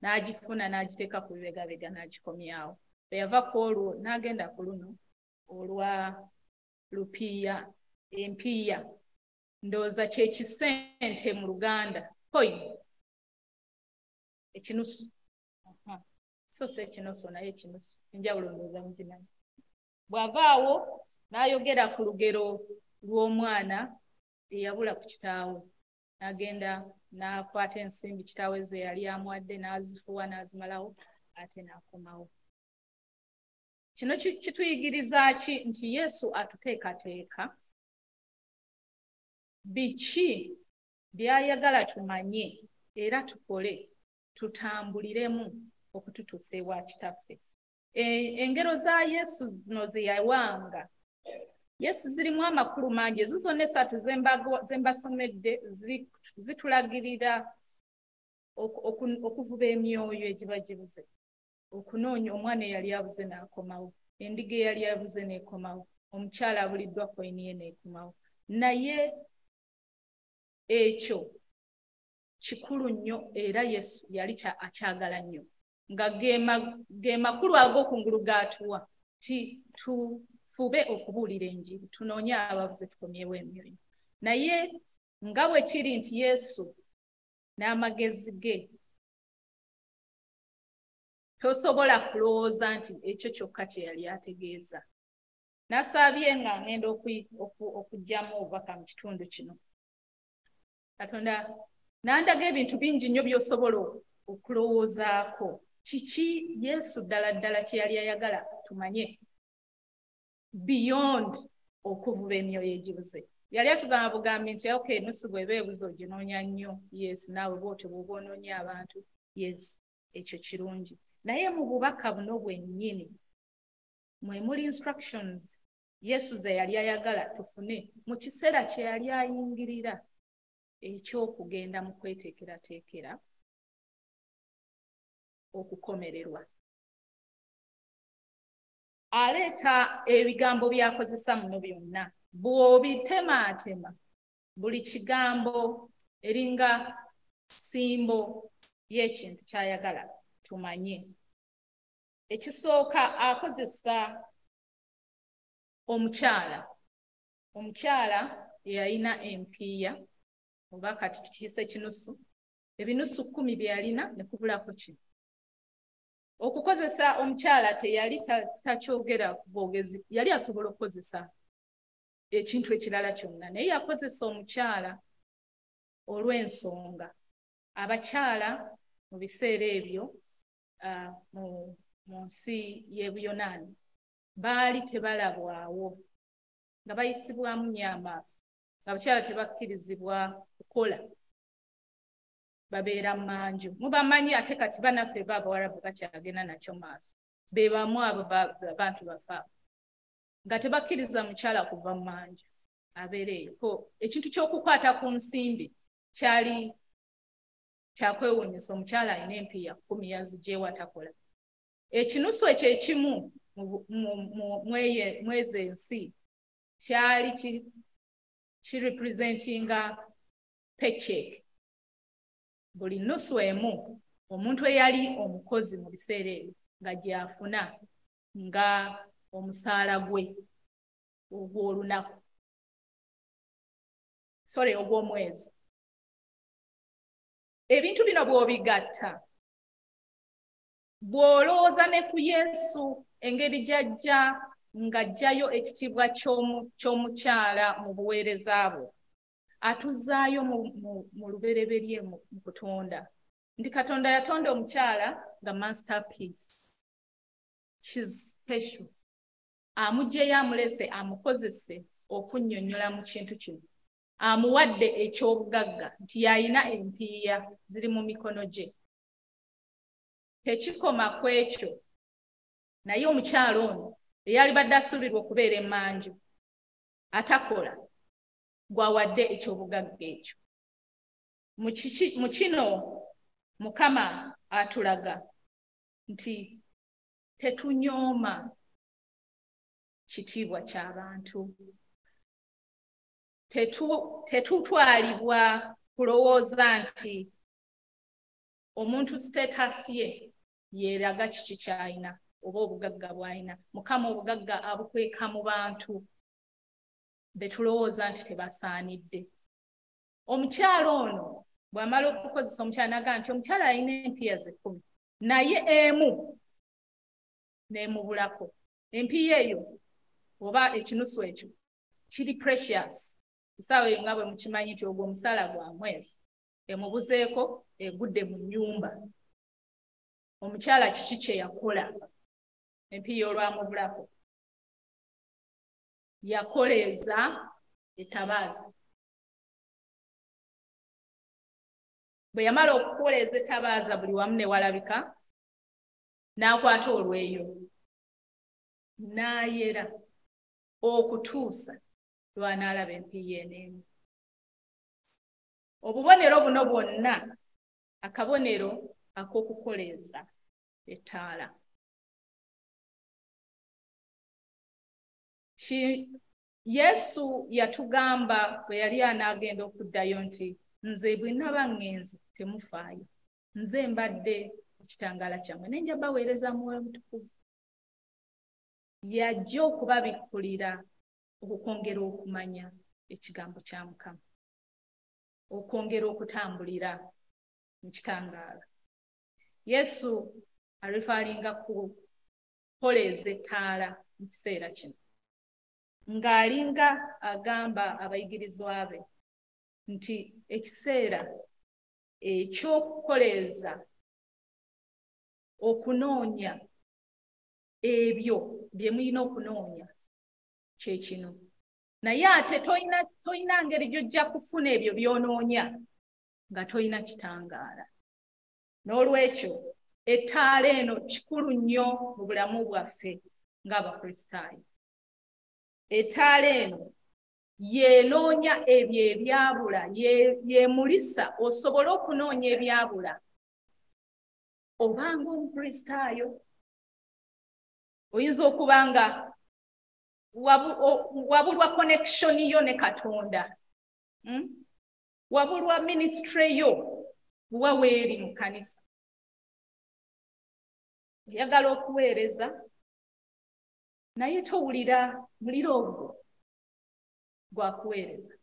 n'agifuna n'agiteeka ku bibegabega n'agikomyawo. Bwe yava ku olwo n'agenda ku luno olwa lupiiya, empiiya, ndowooza kye kisente mu Luganda, coin, ekinusu. So si ekinusu naye ekinusu, enjawulo ndowooza mugimanyi. Bw'avaawo n'ayogera ku lugero lw'omwana eyabula ku kitaawe, n'agenda n'akwata ensimbi kitaawe ze yali amuwadde n'azifuwa n'azimalawo ate n'akomawo. Kino kituyigiriza ki? Nti Yesu atuteekateeka biki by'ayagala tumanye era tukole tutambuliremu okututuusa ewa Kitaffe. Engero za Yesu zino ze yawanga Yesu zirimu amakulu mangi. Ezo zonna 3 ze mbasomedde zitulagirira okuvuba emyoyo egiba gibuze, okunoonya omwana eyali abuze n'akomawo, endiga eyali abuze n'ekomawo, omukyala abuliddwa koyini ye n'ekomawo. Naye ekyo kikulu nnyo era Yesu yali akyagala nnyo, nga ge makulu ag'okungulu g'atuwa ti tufube okubuulira enjiri, tunoonye ababuze tukomyewo emyoyo. Naye nga bwe kiri nti Yesu n'amagezi ge tosobola kulowooza nti ekyo kyokka kye yali ategeeza. Nasabye nga ngenda okuggyamu obubaka mu kitundu kino. Katonda n'andaga ebintu bingi nnyo by'osobola okulowoozaako. Kiki Yesu ddala ddala kye yali ayagala tumanye beyond okuvuba emyoyo egibuze? Yali atugamba bugambi nti okay, nusu bw'eba ebuze oginoonya nnyo, yes, naawe bw'otyo bw'oba onoonya abantu, yes, ekyo kirungi. Naye mu bubaka buno bwennyini mwe muli instructions Yesu ze yali ayagala tufune mu kiseera kye yali ayingirira eky'okugenda mu kweteekerateekera okukomererwa. Aleeta ebigambo by'akozesa muno byonna, bw'obitemaatema buli kigambo eringa simbo y'ekintu ky'ayagala tumanye. Ekisooka akozesa omukyala, omukyala eyalina empiiya oba kati tukiyise ekinusu, ebinusu 10 bye yalina ne kubulako kino. Okukozesa omukyala teyali takyogera bwogezi, yali asobola okukozesa ekintu ekirala kyonna, naye yakozesa omukyala olw'ensonga. Abakyala mu biseera ebyo mu nsi y'e Buyonaani baali tebalabwawo, nga bayisibwamu nnyo amaaso. Abakyala tebakkirizibwa kukola, babeera mmanju. Mubamanyi ate kati bannaffe b'Abawarabu bakyagenda nakyo maaso, be bamu abo abantu bafa nga tebakkiriza mukyala kuva mmanju abeera eyo. Ko ekintu ky'okukwata ku nsimbi kyali Kyakwewuunyisa omukyala alina empiiya 10 yazigyewo atakola. Ekinusu ekyo ekimu mwezi ensi kyali kirepresentinga paycheck. Buli nusu emu omuntu eyali omukozi mu biseera ebyo nga gy'afuna nga omusaala gwe ogw'olunaku, sorry, ogw'omwezi. Ebintu bino bw'obigatta, bw'olowooza ne ku Yesu engeri gy'ajja ng'aggyayo ekitiibwa ky'omukyala mu buweereza bwe, atuzaayo mu lubereberye mu kutonda. Nti Katonda yatonda omukyala nga masterpiece. She's special. Amuggyeyo amulese amukozese okunnyonnyola mu kintu kino. Amuwadde eky'obugagga nti y'alina empiiya ziri mu mikono gye. Tekikoma ku ekyo, naye omukyala ono eyalibadde asuubirwa okubeera emmanju atakola gwawadde eky'obugagga ekyo. Mu kino Mukama atulaga nti tetunyooma kitiibwa ky'abantu. Tetutwalibwa kulowooza nti omuntu status ye yeeraga kiki ky'alina oba obugagga bw'alina. Mukama obugagga abukweka mu bantu be tulowooza nti tebasaanidde. Omukyala ono bw'amala okukozesa omukyala n'agamba nti omukyala alina empiiya ze 10 naye emu n'emubulako. Empiiya eyo oba ekinusu ekyo kiri precious. Essaawa eyo nga bwe mukimanyi nti ogwo omusaala gwa mwezi, emubuzeeko egudde mu nnyumba. Omukyala kiki kye yakola? Empiiya olwamubulako yakoleeza ettabaaza. Bwe yamala okukoleeza ettabaaza buli wamu ne walabika, n'akwata olweyo n'ayera okutuusa lw'anaalaba empiiya eno emu. Obubonero buno bwonna akabonero ak'okukoleeza ettaala. Yesu yatugamba bwe yali anaagenda okuddayo nti nze bwe naba ŋŋenze temufaayo, nze mbadde ekitangaala kyammwe ne nja baweereza Mwoyo Mutukuvu. Yajja okubabikkulira okwongera okumanya ekigambo kya Mukama, okwongera okutambulira mu kitangaala. Yesu arifaalinga ku kukoleeza ettaala mu kiseera kino, ng'alinga agamba abayigirizwa be nti ekiseera eky'okukoleeza okunoonya ebyo bye mulina okunoonya kye kino. Naye ate toyina ngeri gy'ojja kufuna ebyo by'onoonya nga toyina kitangaala. N'olwekyo ettaala eno kikulu nnyo mu bulamu bwaffe ng'Abakristaayo. Ettaala eno yenoonya ebyo ebyabula, yemulisa osobole okunoonya ebyabula. Obanga Omukristaayo oyinza okuba nga wabulwa connection yo ne Katonda, wabulwa ministry yo wa weeri mu kkanisa, oyagala okuweereza naye towulira muliro ogwo gwakuweereza.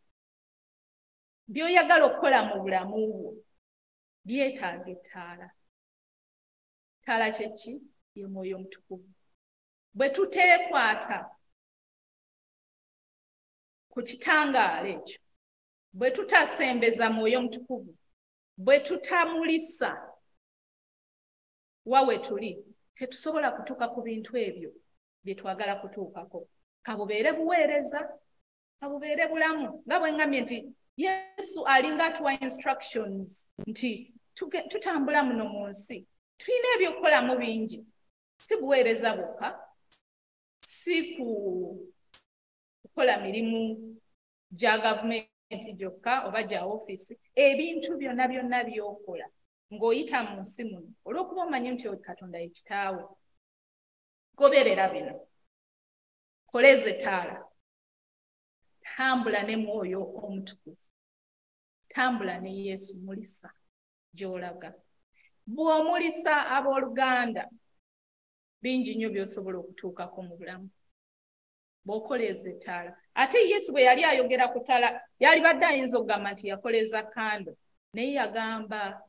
By'oyagala okukola mu bulamu bwo byetaaga ettaala. Ttaala kye ki? Ye Mwoyo Omutukuvu. Bwe tuteekwata ku kitangaala ekyo, bwe tutasembeza Mwoyo Mutukuvu, bwe tutamulisa wa we tuli, tetusobola kutuuka ku bintu ebyo bye twagala kutuukako. Kabubeere buweereza, kabubeere bulamu. Nga bwe ŋŋambye nti Yesu alinga atuwa instructions nti tutambula muno mu nsi, tulina ebyokukolamu bingi, si buweereza bwokka, si kukola mirimu gya gavumenti gyokka oba gya ofiisi, ebintu byonna byonna by'okola. Ng'oyita mu nsi muno, olw'okuba omanyi nti Katonda ye kitaawo, goberera bino. Koleeza ettaala. Tambula ne Mwoyo Omutukuvu. Tambula ne Yesu, mulisa gy'olaga. Bw'omulisa, abooluganda, bingi nnyo by'osobola okutuukako mu bulamu. Bw'okoleeza ettaala. Ate Yesu bwe yali ayogera ku ttaala, yalibadde ayinza okugamba nti yakoleeza candle, naye yagamba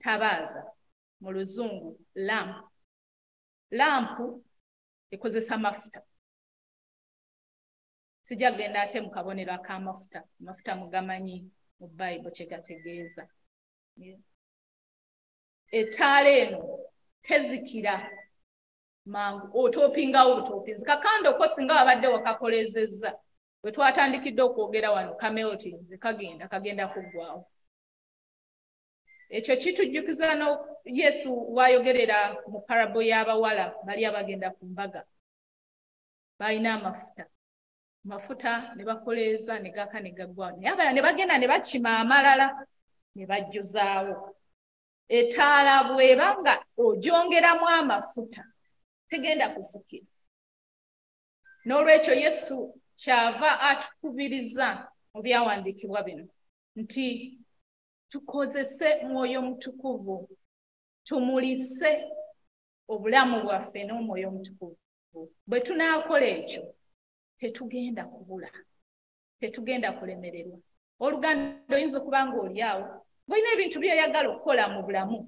tabaaza, mu Luzungu lamp. Lampu ekozesa mafuta. Sijja kugenda ate mu kabonero ak'amafuta. Amafuta mugamanyi mu Bayibuli kye gategeeza. Ettaala eno tezikira mangu, otoopingawo butoopinzi. Ka candle ko singa wabadde wakakolezezza, bwe twatandikidde okwogera wano, kameltinze kagenda kuggwawo. Ekyo kitujjukiza no Yesu wayogerera mu parable y'abawala bali abagenda ku mbaga. Balina amafuta. Mafuta ne bakoleeza ne gaka ne gaggwawo. Naye abalala ne bagenda ne bakima amalala ne bajjuzaawo. Ettaala bw'eba nga ogyongeramu amafuta, tegenda kuzikira. N'olwekyo Yesu kyava atukubiriza mu byawandiikibwa bino nti tukozese Mwoyo Mutukuvu, tumulise obulamu bwaffe n'Omwoyo Omutukuvu. Bwe tunaakola ekyo, tetugenda kubula, tetugenda kulemererwa. Oluganda, oyinza okuba ng'oli awo ng'olina ebintu by'oyagala okukola mu bulamu.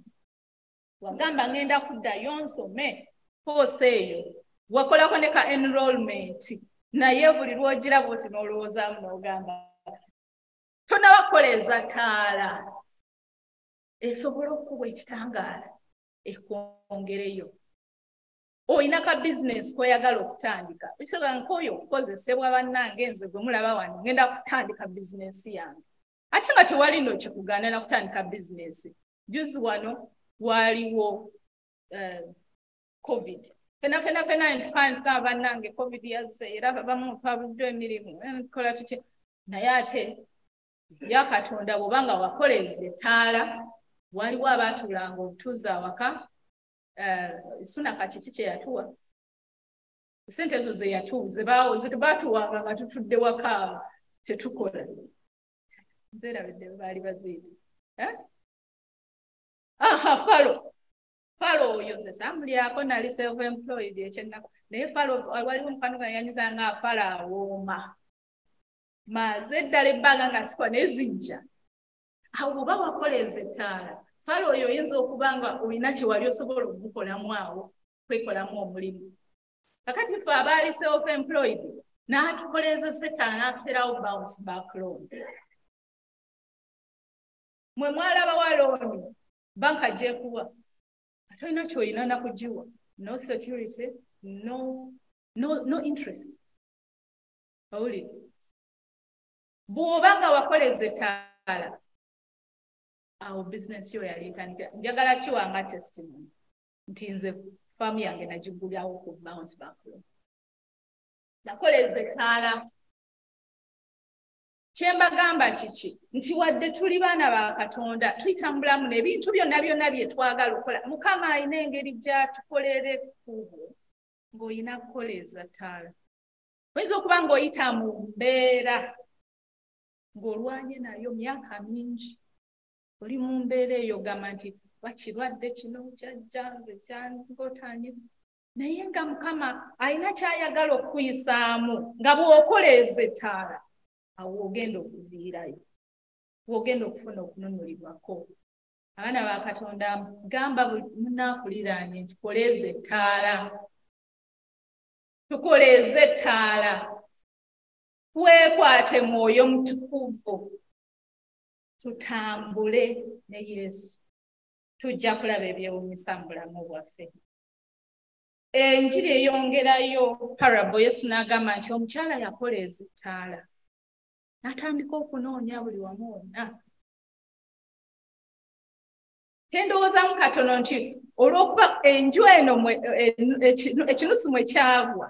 Wagamba ngenda kuddayo nsome course eyo, wakolako ne ka enrollment, naye buli lw'ogiraba oti n'olowoozaamu n'ogamba tonnabakoleeza ttaala esobola okukuwa ekitangaala ekwongereyo. Olina ka bizinesi k'oyagala okutandika, bisobola nk'oyo okukozesebwa. Bannange, nze gwe mulaba wano ngenda kutandika bizinesi yange, ate nga tewali nno kikugaana na kutandika bizinesi. Juzi wano waaliwo COVID, fena fena fena ntugamba bannange COVID yazze, era bamu twabuddwa emirimu, tukola tutya? Naye ate ya Katonda, bw'oba nga wakoleeza ettaala, waliwo abaatuulanga obutuuzi awaka. Sunaka kiki kye yatuwa, sente ezo ze yatuwa ze baatuwanga nga tutudde waka tetukola, nzeerabidde baali baziyita. Aha, furlough. Furlough oyo nze saamulyako, nali self employed, ekyennaku. Naye furlough, waliwo mukwano gwange yanyuza nga furlough awooma, maze eddala ebbanga nga sikuwa, naye zijja awo bw'oba wakoleeza ettaala. Furlough oyo oyinza okuba nga olina kye wali osobola okugukolamu awo, kwekolamu omulimu. Kakati ffe abaali self employed, n'atukoleezesa ettaala, n'atuterawo bounce back loan. Mwe mwalabawa loan banka gyekuwa, ate olina ky'olina nakugiwa, no security, no interest. Owulidde? Bw'oba nga wakoleza ettaala, awo bizinesi yo yali etandikira. Njagala kiwanga testimony nti nze faamu yange nagigulyawo ku bounce back loan, nakoleza ettaala. Kyembagamba kiki? Nti wadde tuli baana ba Katonda, tuyita mu bulamu n'ebintu byonna byonna bye twagala okukola, Mukama alina engeri gy'atukolera ekkubo ng'olina kukoleeza ttaala. Oyinza okuba ng'oyita mu mbeera ng'olwanye nayo myaka mingi, oli mu mbeera eyo, ogamba nti bakirwadde kino kyajja nze kyangotanye, naye nga Mukama alina ky'ayagala okukuyisaamu, nga bw'okoleeza ettaala awo ogenda okuviirayo, w'ogenda okufuna okununulibwako. Abaana ba Katonda, gamba munaakuliraanye nti koleeza ettaala, tukoleeze ettaala, weekwate Mwoyo Mutukuvu, tutambule ne Yesu, tujja kulaba ebyewunyisa mu bulamu bwaffe. Enjiri eyongerayo parable. Yesu n'agamba nti omukyala yakoleeza ettaala n'atandika okunoonya buli wamu wonna. Tendowoozamu katono nti olw'okuba enju eno ekinusu mwe kyagwa,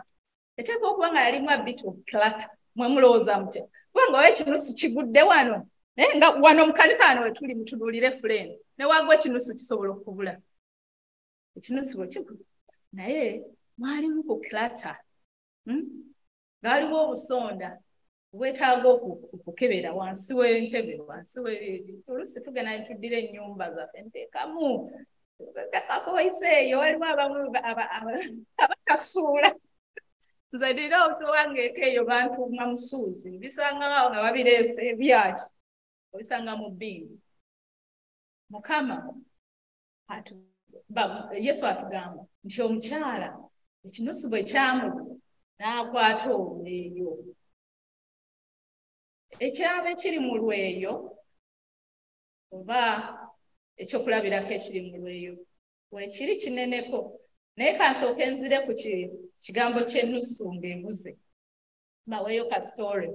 eteekwa okuba nga yalimu a bit of clutter. Mwe mulowooza mutya? Kubanga oba ekinusu kigudde wano, Naye nga wano mu kanisa wano we tuli mutunuulire fuleeni, ne wagwa ekinusu kisobola okubula. Ekinusu bwe kigwa, naye mwalimu ku clutter. Gaaliwo obusonda obwetaaga okukebera wansi w'entebe, wansi oluusi tugenda ne tuddira ennyumba zaffe nteekamu kakoyise eyo, waliwo abamu abatasuula. Nze nina obuzibu wange eka eyo bantuuma musuuzi, bisangawo nga babireese ebyaki, obisanga mu bbiini. Mukama Yesu atugamba nti omukyala ekinusu bwe kyamubula n'akwata olweyo. Ekyaba ekiri mu lweyo oba ekyokulabirako ekiri mu lweyo weekiri kineneko, naye kansooke nzire ku kigambo ky'ennusu ng'ebuze, baweeyo ka story.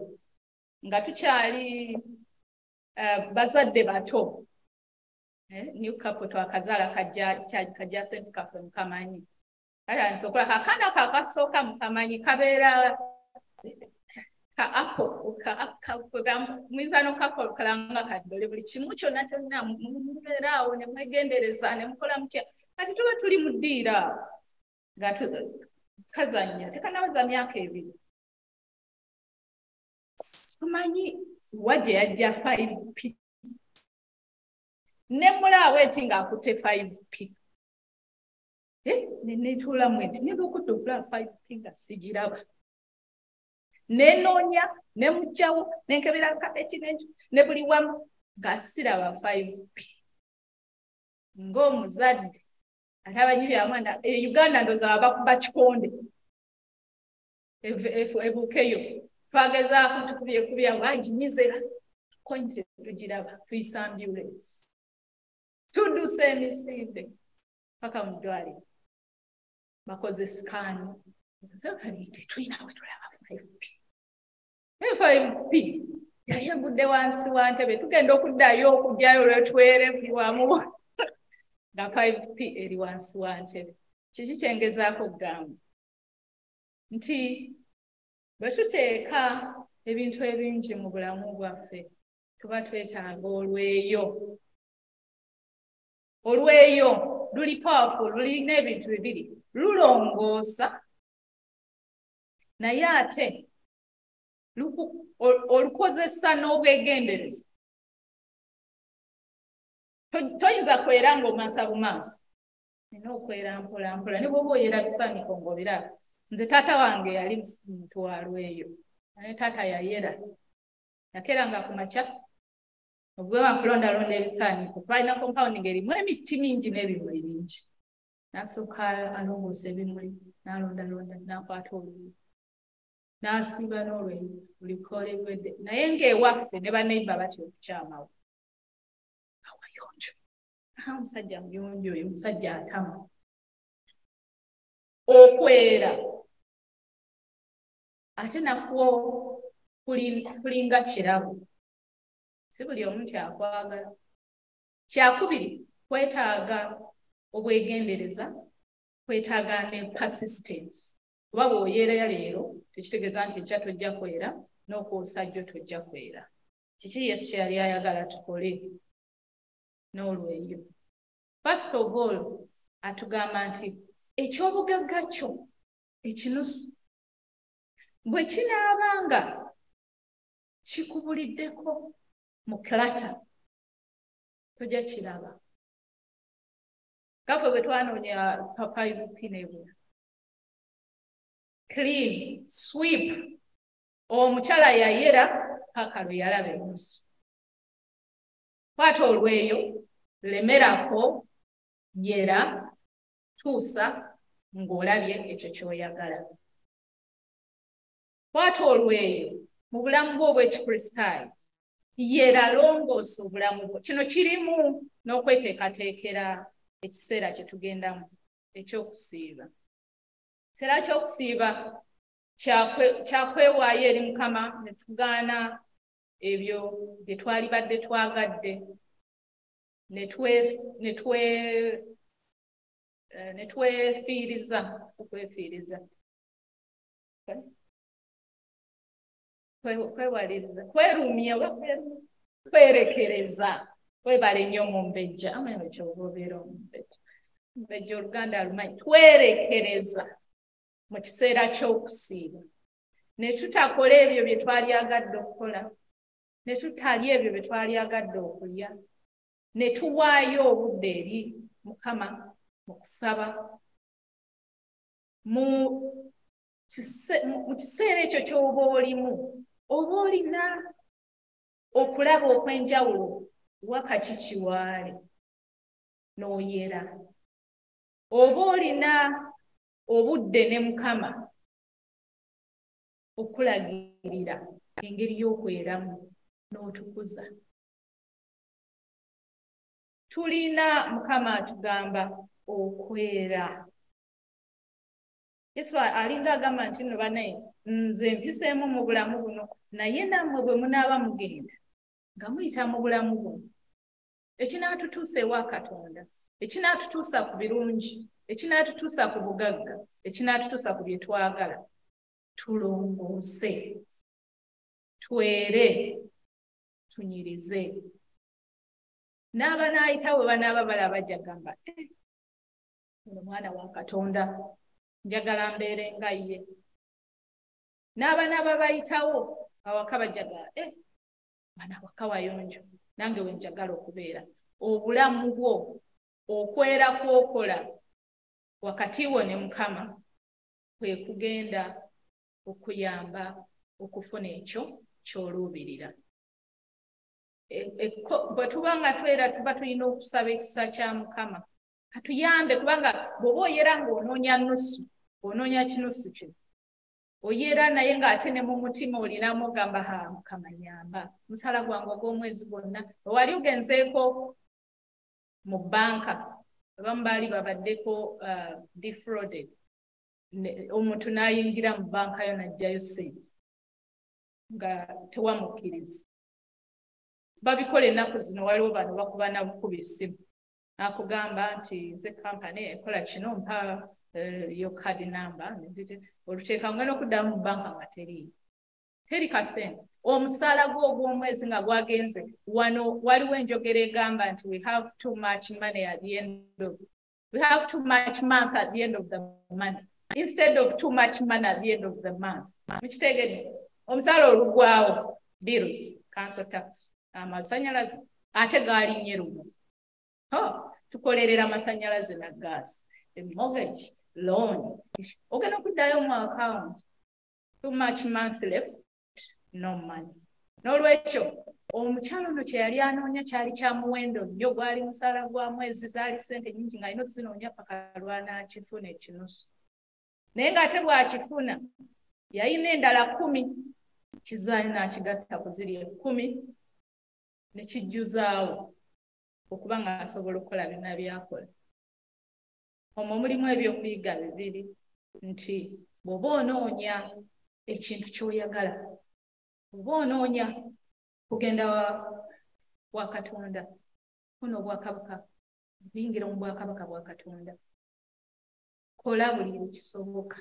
Nga tukyali bazadde bato, new couple twakazaala kajja senti kaffe mukamanyi, kale nsookola akaana kakasooka mukamanyi kabeera ka apple, muyinza n'okukakolanga kaddole, buli kimu kyonna kyonna mubeera awo ne mwegendereza ne mukola mutya. Kati tuba tuli mu ddiiro awo nga kazannya, tekanaweza myaka 2. Tumanyi wa gye yajja 5p, ne mulaawo eti ng'akutte 5p. Ne neetuulamu nti ngenda okudda okulaba 5p nga sigiraba. Nenoonya ne muggyawo ne nkebera kapeti ne buli wamu nga siraba 5p. Ng'omuzadde ate amanyi bya mwana e Uganda ndowooza bakuba kikonde ebuukeyo. Twagezaako tukubyekubya baginyizera coin tetugiraba, tuyisa ambulance, tudduse emisinde paka mu ddwaliro, bakoze scan, tetulina we tulaba 5p. 5p yali egudde wansi wa ntebe, tugenda okuddayo okuggyayo lwetwere buli wamu nga 5p eri wansi wa ntebe. Kiki kyengezaako okugamba? Nti bwe tuteeka ebintu ebingi mu bulamu bwaffe tuba twetaaga olweyo. Olweyo luli powerful, lulina ebintu bibiri, lulongoosa naye ate olukozesa n'obwegendereza. Toyinza kwera ng'omansa bumansi, nina okwera mpola mpola, ne bw'oba oyera bisaaniko ng'obiraba. Nze taata wange yali muntu wa lweyo, naye taata yayera, yakeeranga ku makya obwema kulondalonda ebisaaniko. Twalina compound ng'erimu emiti mingi n'ebimuli bingi, n'asooka alongoosa ebimuli, n'alondalonda, n'akwata olweyo n'asiiba n'olweyo buli ebiwedde. Naye ng'ewaffe ne baneighbour batya okukyamawo, awayonjo, omusajja muyonjo oyo, omusajja atama. Okwera ate nakwo kulinga kirabo, si buli omu kyakwagala. Kyakubiri, kwetaaga obwegendereza, kwetaaga ne persistence. Kuba bw'oyeeraya leero tekitegeeza nti enkya tojja kwera, n'okwosa jjo tojja kwera. Kiki Yesu kye yali ayagala tukole n'olweyo? First of all, atugamba nti ekyobugagga kyo ekinusu bwe kinaabanga kikubuliddeko mu clutter tojja kiraba. Gaffe bwe twanoonya 5p n'ebula, clean sweep, omukyala yayera paka lwe yalaba ennusu. Kwata olweyo, lemerako, yera, tuusa ng'olabye ekyo ky'oyagala. Kwata olweyo mu bulamu bwo obw'Ekikristaayo, yera, longoosa obulamu bwo. Kino kirimu n'okweteekateekera ekiseera kye tugendamu ekyokusiiba. Ekiseera ky'okusiiba kyakwewaayo eri Mukama ne tugaana ebyo bye twalibadde twagadde, ne twefiiriza, si kwefiiriza, kwewaliriza, kwerumya oba kwerumya. Kwerekereza. Webale nnyo Mumbejja. Amanyi ekyo obeera omumbejja. Mumbejja Oluganda alumanyi. Twerekereza mu kiseera ky'okusiiba. Ne tutakola ebyo bye twalyagadde okukola. Ne tutalya ebyo bye twalyagadde okulya. Ne tuwaayo obudde eri Mukama mu kusaba. Mu kiseera ekyo ky'oba olimu, oba olina okulaba okw'enjawulo wakati kiwaale n'oyera. Oba olina obudde ne Mukama okulagirira engeri y'okweramu n'otukuza. Tulina Mukama atugamba okwera. Yesu alinga agamba nti nno bannaye nze mpiseemu mu bulamu buno, naye nammwe bwe munaaba mugenda nga muyita mu bulamu buno, ekinaatutuusa ewa Katonda, ekinaatutuusa ku birungi, ekinaatutuusa ku bugagga, ekinaatutuusa ku bye twagala, tulongoose, twere, tunyirize. N'abanaayitawo banaaba balaba bajja gamba, ono mwana wa Katonda, njagala mbeere nga ye. N'abanaaba bayitawo awaka bajja gamba, bano awaka wayonjo, nange we njagala okubeera. Obulamu bwo, okwera kw'okola wakati wo ne Mukama kwe kugenda okuyamba okufuna ekyo ky'oluubirira. Bwe tuba nga twera tuba tulina okusaba ekisa kya Mukama atuyambe, kubanga bw'oba oyera ng'onoonya nnusu, onoonya kinusu kino, oyera naye ng'ate ne mu mutima olinamu ogamba, ha Mukama nnyamba, musala gwange ogw'omwezi gwonna. Wali ogenzeeko mu bbanka, abamu baali babaddeko defrauded, omuntu n'ayingira mu bbanka yo n'aggyayo ssente nga tewamukkiriza. Babikola ennaku zino, waliwo bano bakuba na bukubi essimu n'akugamba nti nze kampani ekola kino, mpa yo card number, oluteeka ngenda okuddamu mu bbanka nga teriiyo, teri kasente. Omusaala gwo ogw'omwezi nga gwagenze wano, waliwo enjogera egamba nti we have too much money at the end of, we have too much month at the end of the money instead of too much money at the end of the month. Mukitegedde? Omusaala olugwawo, bills, council tax, amasannyalaze ate gaalinnye lumu. Tukolerera amasannyalaze na gas, mortgage, loan. Ogenda okuddayo mu account, too much month left, no money. N'olwekyo omukyalo ono kye yali anoonya kyali kya muwendo nnyo, gwali musaala gwa mwezi, zaali ssente nnyingi ng'alina okuzinoonya paka lw'anaakifuna ekinusu. Naye ng'ate bw'akifuna yalina endala 10, kizaayo n'akigatta ku ziri 10 ne kijjuzaawo okuba ng'asobola okukola byonna by'akola. Omwo mulimu ebyokuyiga bibiri, nti bw'oba onoonya ekintu ky'oyagala, oba onoonya kugenda wa Katonda, funa obwakabaka, okuyingira mu bwakabaka bwa Katonda, kola buli ekisoboka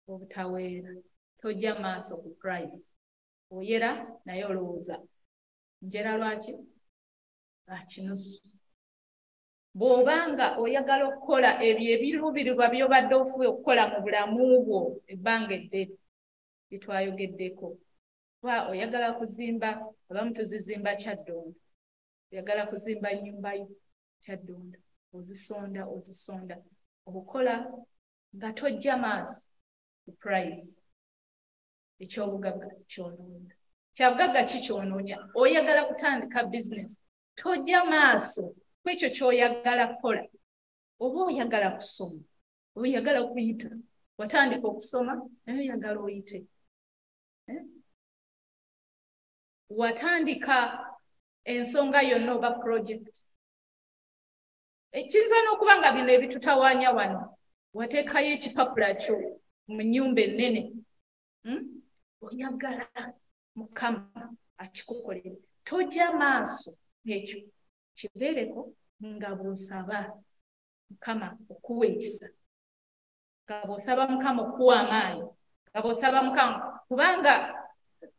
obutaweera, tojja maaso ku price. Oyera naye olowooza njera lwaki kinusu. Bw'obanga oyagala okukola ebyo ebiruubirirwa by'obadde ofuba okukola mu bulamu bwo ebbanga eddene bye twayogeddeko, oba oyagala kuzimba, abamu tuzizimba Kyaddondo, oyagala kuzimba nnyumba yo Kyaddondo, ozisonda ozisonda, okukola nga tojja maaso ku price. Ekyobugagga kyonoonya, kyabugagga kikyonoonya. Oyagala kutandika bizinesi, tojja maaso ku ekyo ky'oyagala kukola. Oba oyagala kusoma, oba oyagala kuyita, watandika okusoma naye oyagala oyite. Watandika ensonga yonna oba project, ekiyinza n'okuba nga bino ebitutawaanya wano, wateekayo ekipapula kyo mu nnyumba ennene, oyagala Mukama akikukolere, tojja maaso ekyo kibeereko nga bw'osaba Mukama okuwa ekisa, nga bw'osaba Mukama okuwa amaanyi, nga bw'osaba Mukama, kubanga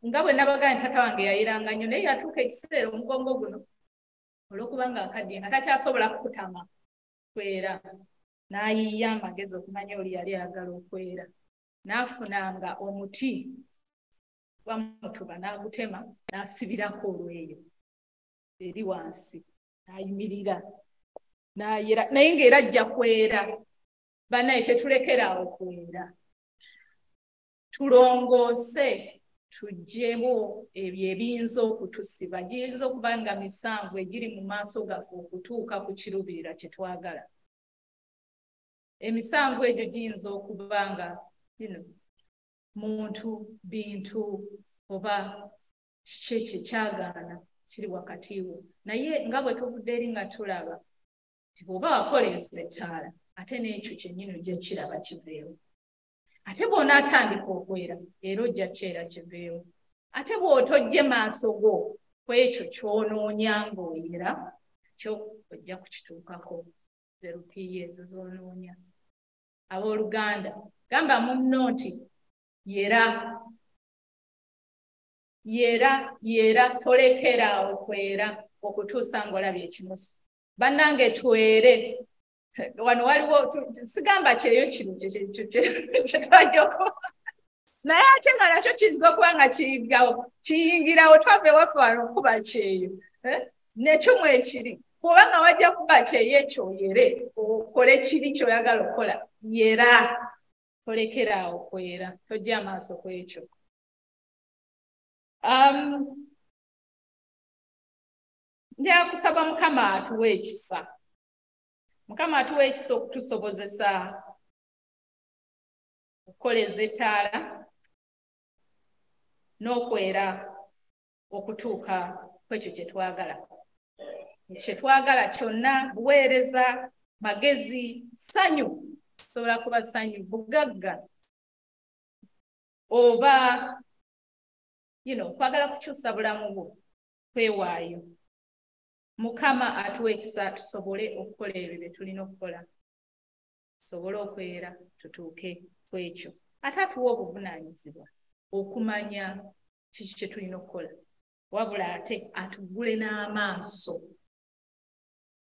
Nga bwe nabagambye taata wange yayiranga nnyo, naye yatuuka ekiseera omugongo guno olw'okubanga akaddiye nga takyasobola kukutama kwera, n'ayiiya amagezi okumanya oli yali ayagala okwera. N'afunanga omuti gwamutuba n'agutema n'asibirako olweyo eri wansi, n'ayimirira n'ayera, naye ng'era ajja kwera. Bannaye tetulekera awo kwera, tulongoose, tuggyemu ebyo ebiyinza okutusiba. Giyinza okuba nga misanvu egiri mu maaso gaffe okutuuka ku kiruubirira kye twagala. Emisanvu egyo giyinza okuba nga muntu, bintu, oba kiki ekyo ekyagaana kiri wakati wo. Naye nga bwe tuvudde eri nga tulaba nti bw'oba wakoleeza ettaala, ate n'ekyo kyennyini ojja kiraba kiveewo. Ate bw'onaatandika okwera, era ojja kyera kiveewo. Ate bw'otojje maaso go ku ekyo ky'onoonya ng'oyera, kyo ojja kukituukako. Zerupiya ezo z'onoonya. Abooluganda, gamba munno nti yera, yera, yera, tolekera awo kwera okutuusa ng'olabye ekimusu. Bannange twere. Wano waliwo sigamba kyeyo kino kyetwajjako, naye ate nga nakyo kiyinza okuba nga kiyingirawo. Twava ewaffe wano okuba kyeyo, nekyo mwekiri. Kubanga wajja kuba kyeyo ekyo oyere, okole kiri ky'oyagala okukola. Yera, tolekera awo kwera, tojja amaaso ku ekyo. Nja kusaba Mukama atuwe ekisa. Mukama atuwe ekisa okutusobozesa okukoleza ettaala n'okwera okutuuka ku ekyo kye twagala. Kye twagala kyonna, buweereza, magezi, ssanyu, sobola kuba ssanyu, bugagga, oba kwagala kukyusa bulamu bwo, kwewaayo. Mukama atuwe ekisa tusobole okukola ebyo bye tulina okukola, tusobole okwera tutuuke ku ekyo. Ate atuwe obuvunaanyizibwa okumanya kiki kye tulina okukola, wabula ate atuggule n'amaaso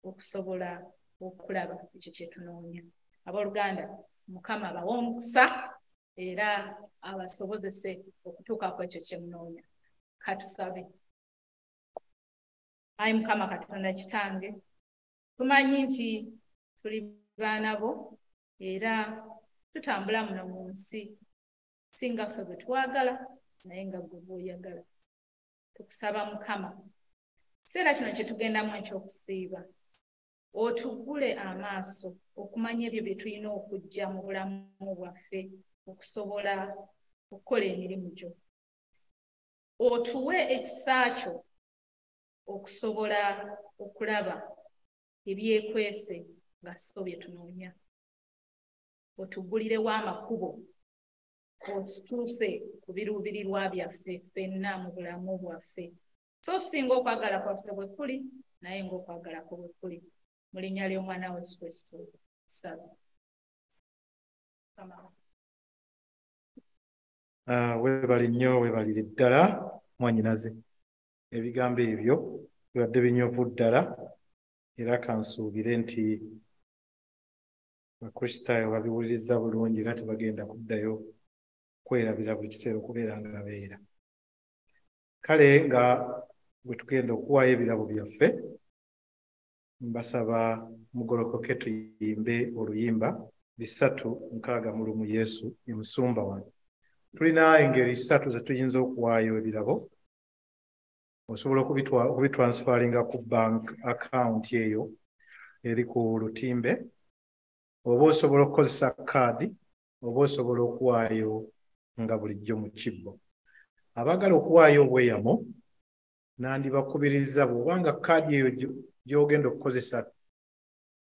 okusobola okulaba ekyo kye tunoonya. Abooluganda, Mukama abawe omukisa era abasobozese okutuuka ku ekyo kye munoonya. Katusabe. Ayi Mukama Katonda kitange, tumanyi nti tuli baana bo era tutambula muno mu nsi si nga ffe bwe twagala, naye nga ggwe bw'oyagala. Tukusaba Mukama, kiseera kino kye tugendamu eky'okusiiba, otuggule amaaso okumanya ebyo bye tulina okujja mu bulamu bwaffe okusobola okukola emirimu gyo. Otuwe ekisa kyo okusobola okulaba ebyekwese nga so bye tunoonya. Otuggulirewo amakubo, otutuuse ku biruubirirwa byaffe ffenna mu bulamu bwaffe. So singa okwagala kwaffe bwe kuli, naye ng'okwagala kwo bwe kuli. Mu linnya ly'Omwana wa Yesu Kristo tusaba. Weebale nnyo, weebalire ddala mwannyinaze. Ebigambo ebyo bibadde binyovu ddala, era kansuubire nti Abakristaayo babiwuliriza bulungi era tebagenda kuddayo kwerabira buli kiseera okubeera nga beera. Kale nga bwe tugenda okuwaayo ebirabo byaffe, mbasaba mugolokoke tuyimbe oluyimba 361 Yesu ye musumba wange. Tulina engeri 3 ze tuyinza okuwaayo ebirabo. Osobola okubitransferinga ku bank account eyo eri ku lutimbe, oba osobola okukozesa kaadi, oba osobola okuwaayo nga bulijjo mu kibbo. Abaagala okuwaayo obweyamo nandibakubiriza, bw'obanga kaadi eyo gy'ogenda okukozesa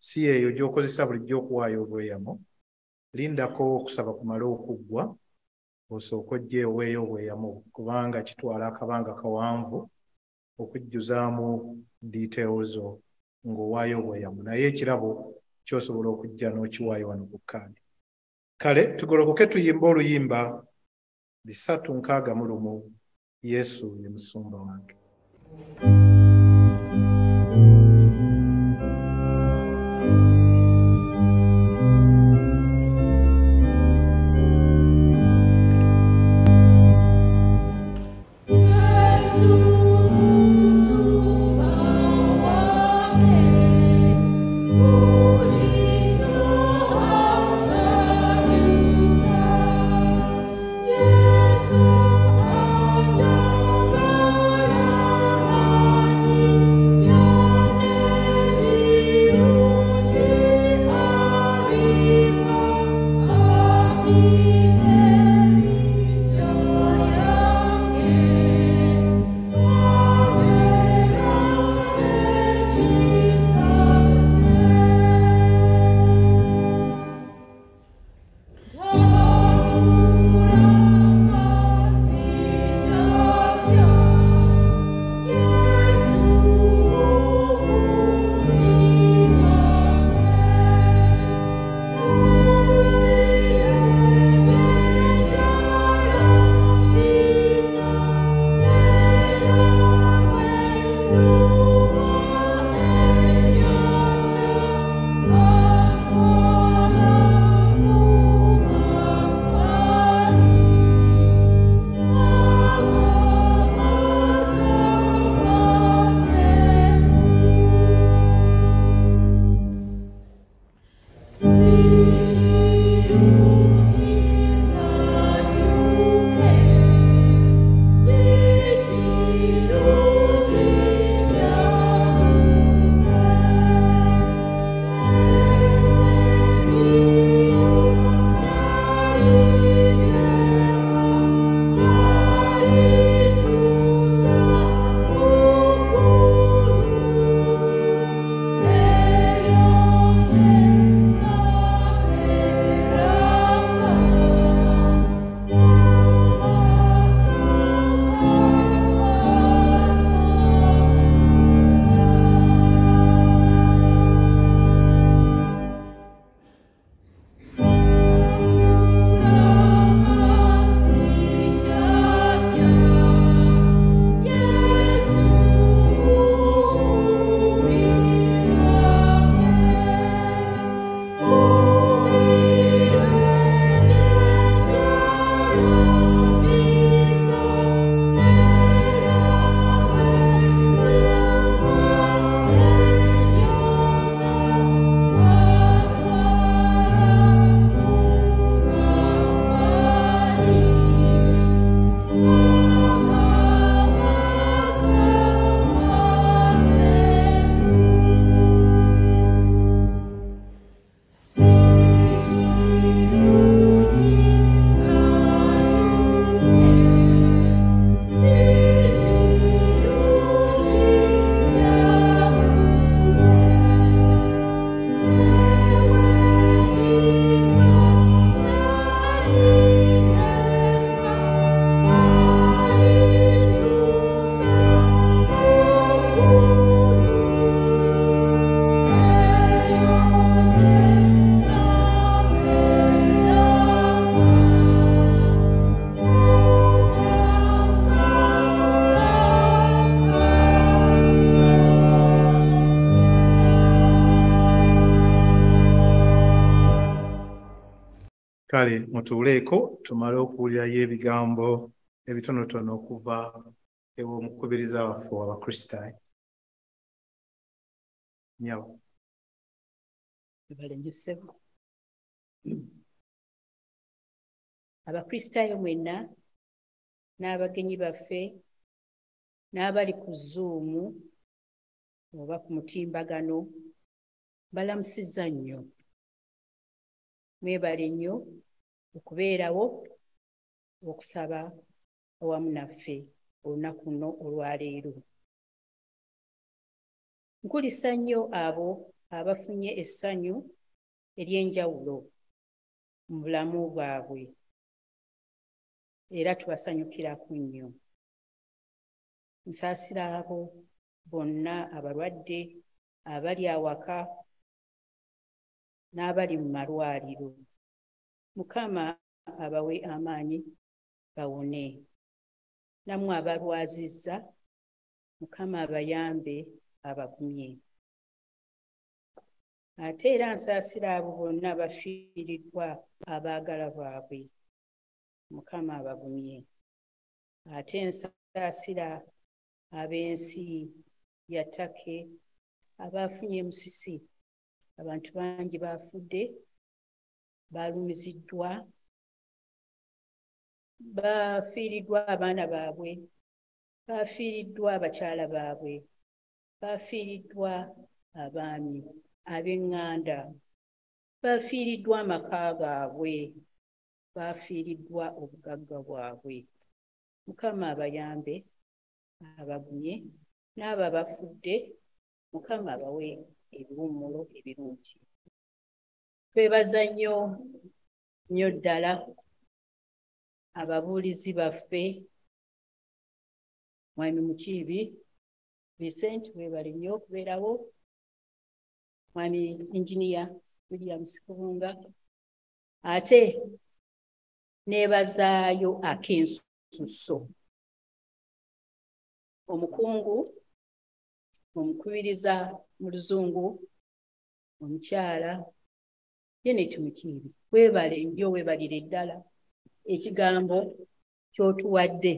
si eyo gy'okozesa bulijjo okuwaayo obweyamo, lindako okusaba kumale okuggwa osooke ojje oweeyo obweyamo, kubanga kitwala akabanga kawanvu okujjuzaamu details ng'owaayo obweyamo. Naye ekirabo ky'osobola okujja n'okiwaayo wano ku kaadi. Kale tugolokoke tuyimbe oluyimba 361 Yesu ye musumba wange. Kale mutuuleeko tumale okuwulirayo ebigambo ebitonotono okuva ew'omukubiriza waffe w'Abakristaayo. Nnyabo. Abakristaayo mwenna n'abagenyi baffe n'abali ku Zoom oba ku mutimbagano balamusizza nnyo. Mwebale nnyo okubeerawo okusaba awamu naffe olunaku luno olwaleero. Nkulisa nnyo abo abafunye essanyu ery'enjawulo mu bulamu bwabwe era tubasanyukiraku nnyo. Nsaasira abo bonna abalwadde abali awaka n'abali mu malwaliro. Mukama abawe amaanyi bawone. Nammwe abalwazizza, Mukama abayambe abagumye. Ate era nsaasira abo bonna abafiiriddwa abaagala baabwe, Mukama abagumye. Ate nsaasira ab'ensi ya Turkey abaafunye musisi. Abantu bangi bafudde, balumiziddwa, bafiiriddwa abaana baabwe, bafiiriddwa abakyala baabwe, bafiiriddwa abaami ab'eŋŋanda, bafiiriddwa amaka gaabwe, bafiiriddwa obugagga bwabwe. Mukama abayambe abagumye, n'abo abafudde Mukama abawe ebiwummulo ebirungi. Twebaza nnyo nnyo ddala ababuulizi baffe, Mwami Mukiibi Vincent, weebale nnyo okubeerawo, Mwami Engineer William Sikubunga, ate neebazaayo ak'ensusso omukungu omukubiriza mu Luzungu, omukyala Janet Mukiibi, weebale nnyo, weebalire ddala ekigambo ky'otuwadde,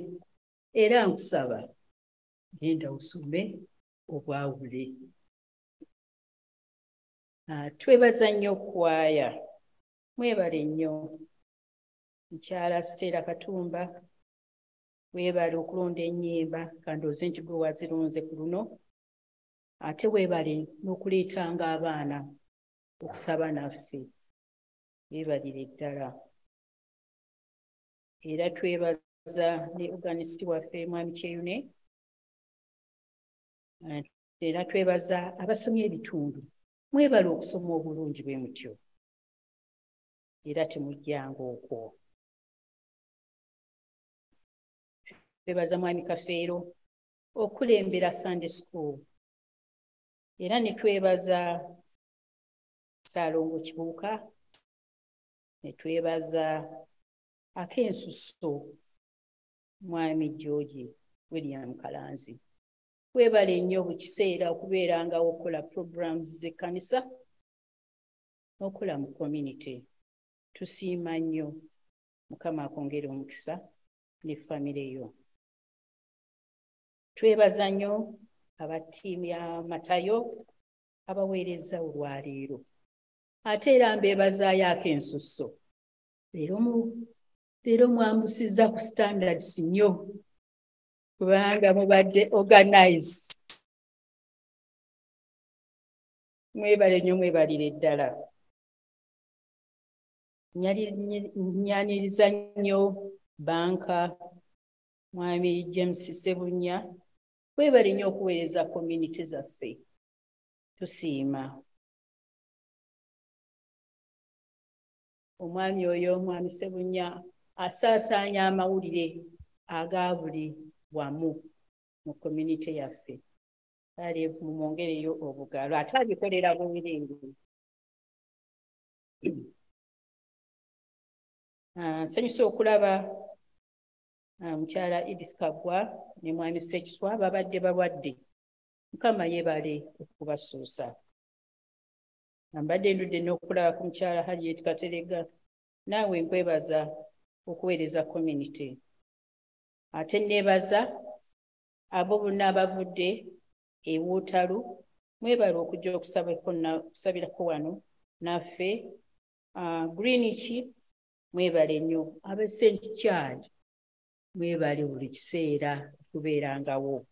era nkusaba genda osome obwawule. Twebaza nnyo kwaya, mwebale nnyo. Mukyala Stella Katumba, weebale okulonda ennyimba, kandooze nti gwe wazironze ku luno, ate weebale n'okuleetanga abaana okusaba naffe, weebalire ddala. Era twebaza ne organist waffe Mwami Kyeyune, era twebaza abasomye ebitundu, mwebale okusoma obulungi bwe mutyo, era temujjanga okwo. Twebaza Mwami Kafeero okulembera Sunday School, era ne twebaza Ssaalongo Kibuuka, ne twebaza ak'ensusso Mwami George William Kalanzi. Weebale nnyo buli kiseera okubeerangawo okukola programs z'ekkanisa n'okukola mu community. Tusiima nnyo, Mukama akwongere omukisa ne famire yo. Twebaza nnyo aba ttiimu ya Matayo abaweereza olwaleero. Ate era mbeebazaayo ak'ensusso. Leero mwambusizza ku standards nnyo, kubanga mubadde organized. Mwebale nnyo, mwebalire ddala. Nnyaniriza nnyo banka Mwami James Ssebunya, weebale nnyo okuweereza community zaffe, tusiima. Omwami oyo Mwami Ssebunya asaasaanya amawulire aga buli wamu mu community yaffe, kale mumwongereyo obugalo, ate abikolera bwereere. Nsanyuse okulaba mukyala Edith Kaggwa ne Mwami Ssekiswa babadde balwadde, Mukama yeebale okubasuusa. Mbadde ndudde n'okulaba ku mukyala Harriet Kateregga, naawe nkwebaza okuweereza community. Ate neebaza abo bonna abavudde e Wootalu, mwebale okujja okusabirako wano naffe. Greenwich mwebale nnyo, ab'e St Chad mwebale buli kiseera okubeerangawo.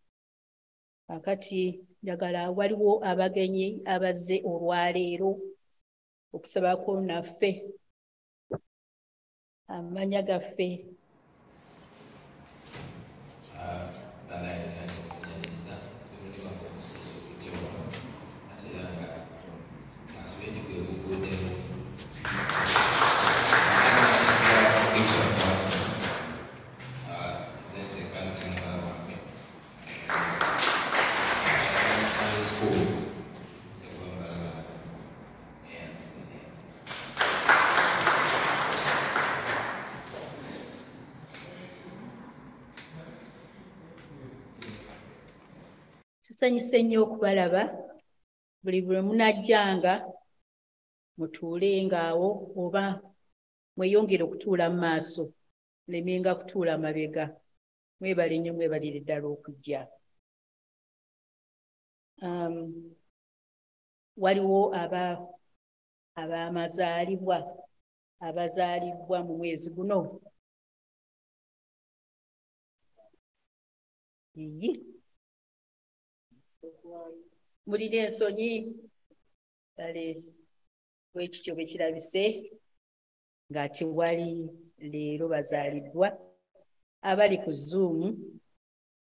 Kakati njagala waliwo abagenyi abazze olwaleero okusabako naffe, amannya gaffe. Nsanyuse nnyo okubalaba. Buli lwe munajjanga mutuulenga awo oba mweyongere okutuula mu maaso, mulemenga kutuula mabega. Mwebale nnyo, mwebalire ddala okujja. Waliwo abamazaalibwa abazaalibwa mu mwezi guno. Iyi. Mulina ensonyi? Kale bwekityo bwe kirabise nga tewali leero bazaaliddwa. Abali ku Zoom,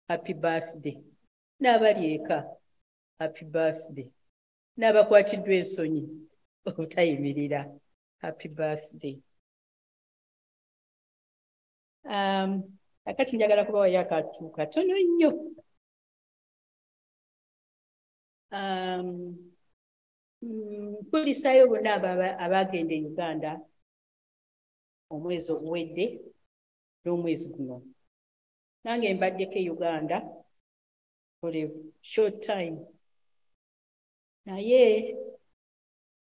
happy birthday. N'abali eka, happy birthday. N'abakwatiddwa ensonyi obutayimirira, happy birthday. Akati njagala kubawayo akantu katono nnyo. Nkulisaayo bonna abagenda e Uganda omwezi oguwedde n'omwezi guno. Nange mbaddeko e Uganda for a short time. Naye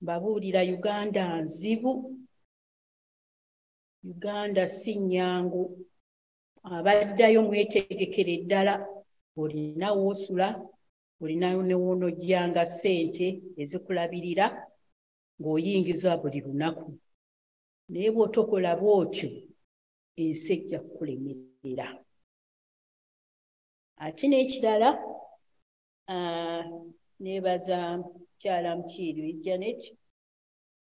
mbabuulira, Uganda nzibu. Uganda si nnyangu. Abaddayo mwetegekere ddala, olina w'osula, olina ne w'onoggyanga ssente ezikulabirira ng'oyingiza buli lunaku. Naye bw'otokola bw'otyo, ensi ejja kukulemerera. Ate n'ekirala, neebaza mukyala Mukiibi Janet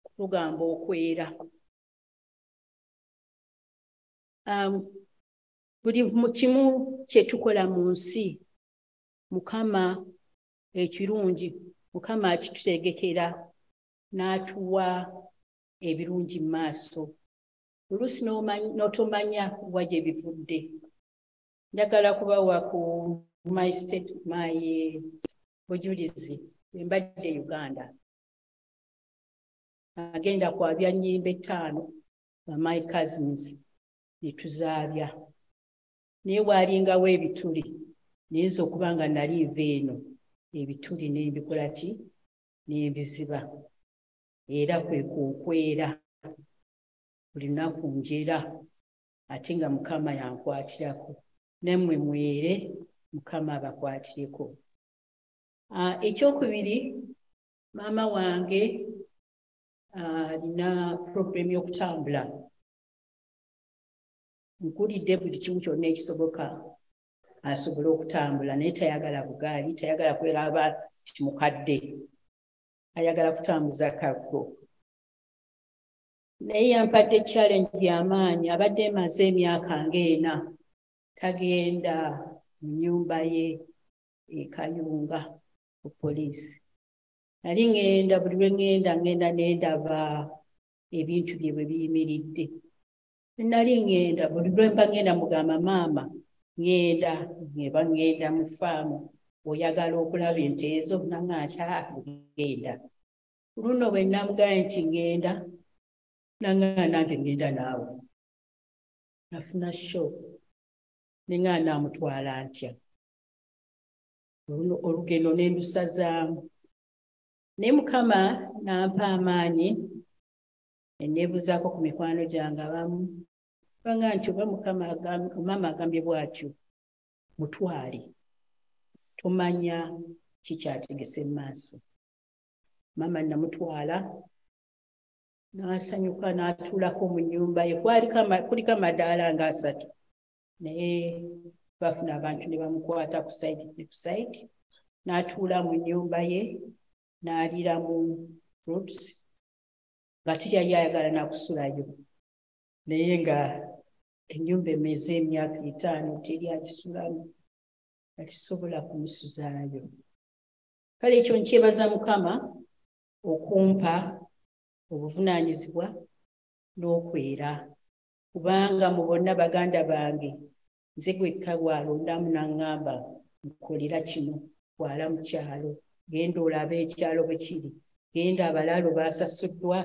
kutugamba okwera. Buli kimu kye tukola mu nsi, Mukama ekirungi, Mukama akitutegekera n'atuwa ebirungi mu maaso. Oluusi n'otomanya wa gye bivudde. Njagala kubawa ku my state, my bujulizi bwe mbadde Uganda. Agenda kwabya nnyimba 5 ba my cousins ne tuzaabya. Naye waalingawo ebituli, nayinza okuba nga nali nva eno, ebituli ne mbikola ki? Ne mbiziba. Era kwe kuokwera. Buli lunaku njera, ate nga Mukama yankwatirako. Nammwe mwere, Mukama abakwatireko. Ekyokubiri, maama wange alina problem y'okutambula. Nkulidde buli kimu kyonna ekisoboka asobole okutambula, naye tayagala bugaali, tayagala kweraba nti mukadde, ayagala kutambuza kaggo. Naye yampadde challenge y'amaanyi, abadde emaze emyaka ng'ena tagenda mu nnyumba ye e Kayunga ku poliisi. Nali ŋŋenda, buli lwe ŋŋenda ŋŋenda ne ndaba ebintu bye bwe biyimiridde. Nali ŋŋenda, buli lwe mba ŋŋenda mugamba, maama ŋŋenda, eba ŋŋenda mu faamu, oyagala okulaba ente ezo? Nanga nti genda. Luno bwe namugambye nti ŋŋenda, nanga nange ŋŋenda naawe. Nafuna shock, ne nga naamutwala ntya. Olugendo ne ndusazaamu. Naye Mukama n'ampa amaanyi, ne neebuuzaako ku mikwano gyange abamu, banga nti oba Mukama maama agambye bw'atyo, mutwale. Tomanya kikyategese mu maaso. Maama namutwala, n'asanyuka n'atuulako mu nnyumba ye. Kuliko amadaala nga 3. Naye bafuna abantu ne bamukwata ku side ne ku side. N'atuula mu nnyumba ye, n'aliira mu fruits, nga teyali ayagala na kusulayo. Naye nga ennyumba emeze emyaka 5 teri agisulamu, nga tisobola kumusuzaayo. Kale ekyo nkyebaza Mukama okumpa obuvunaanyizibwa n'okwera. Kubanga mu bonna baganda bange nze gwekka gwalondamu n'aŋŋamba nkolera kino, twala mu kyalo, genda olabe ekyalo bwe kiri, genda abalaalo baasasuddwa,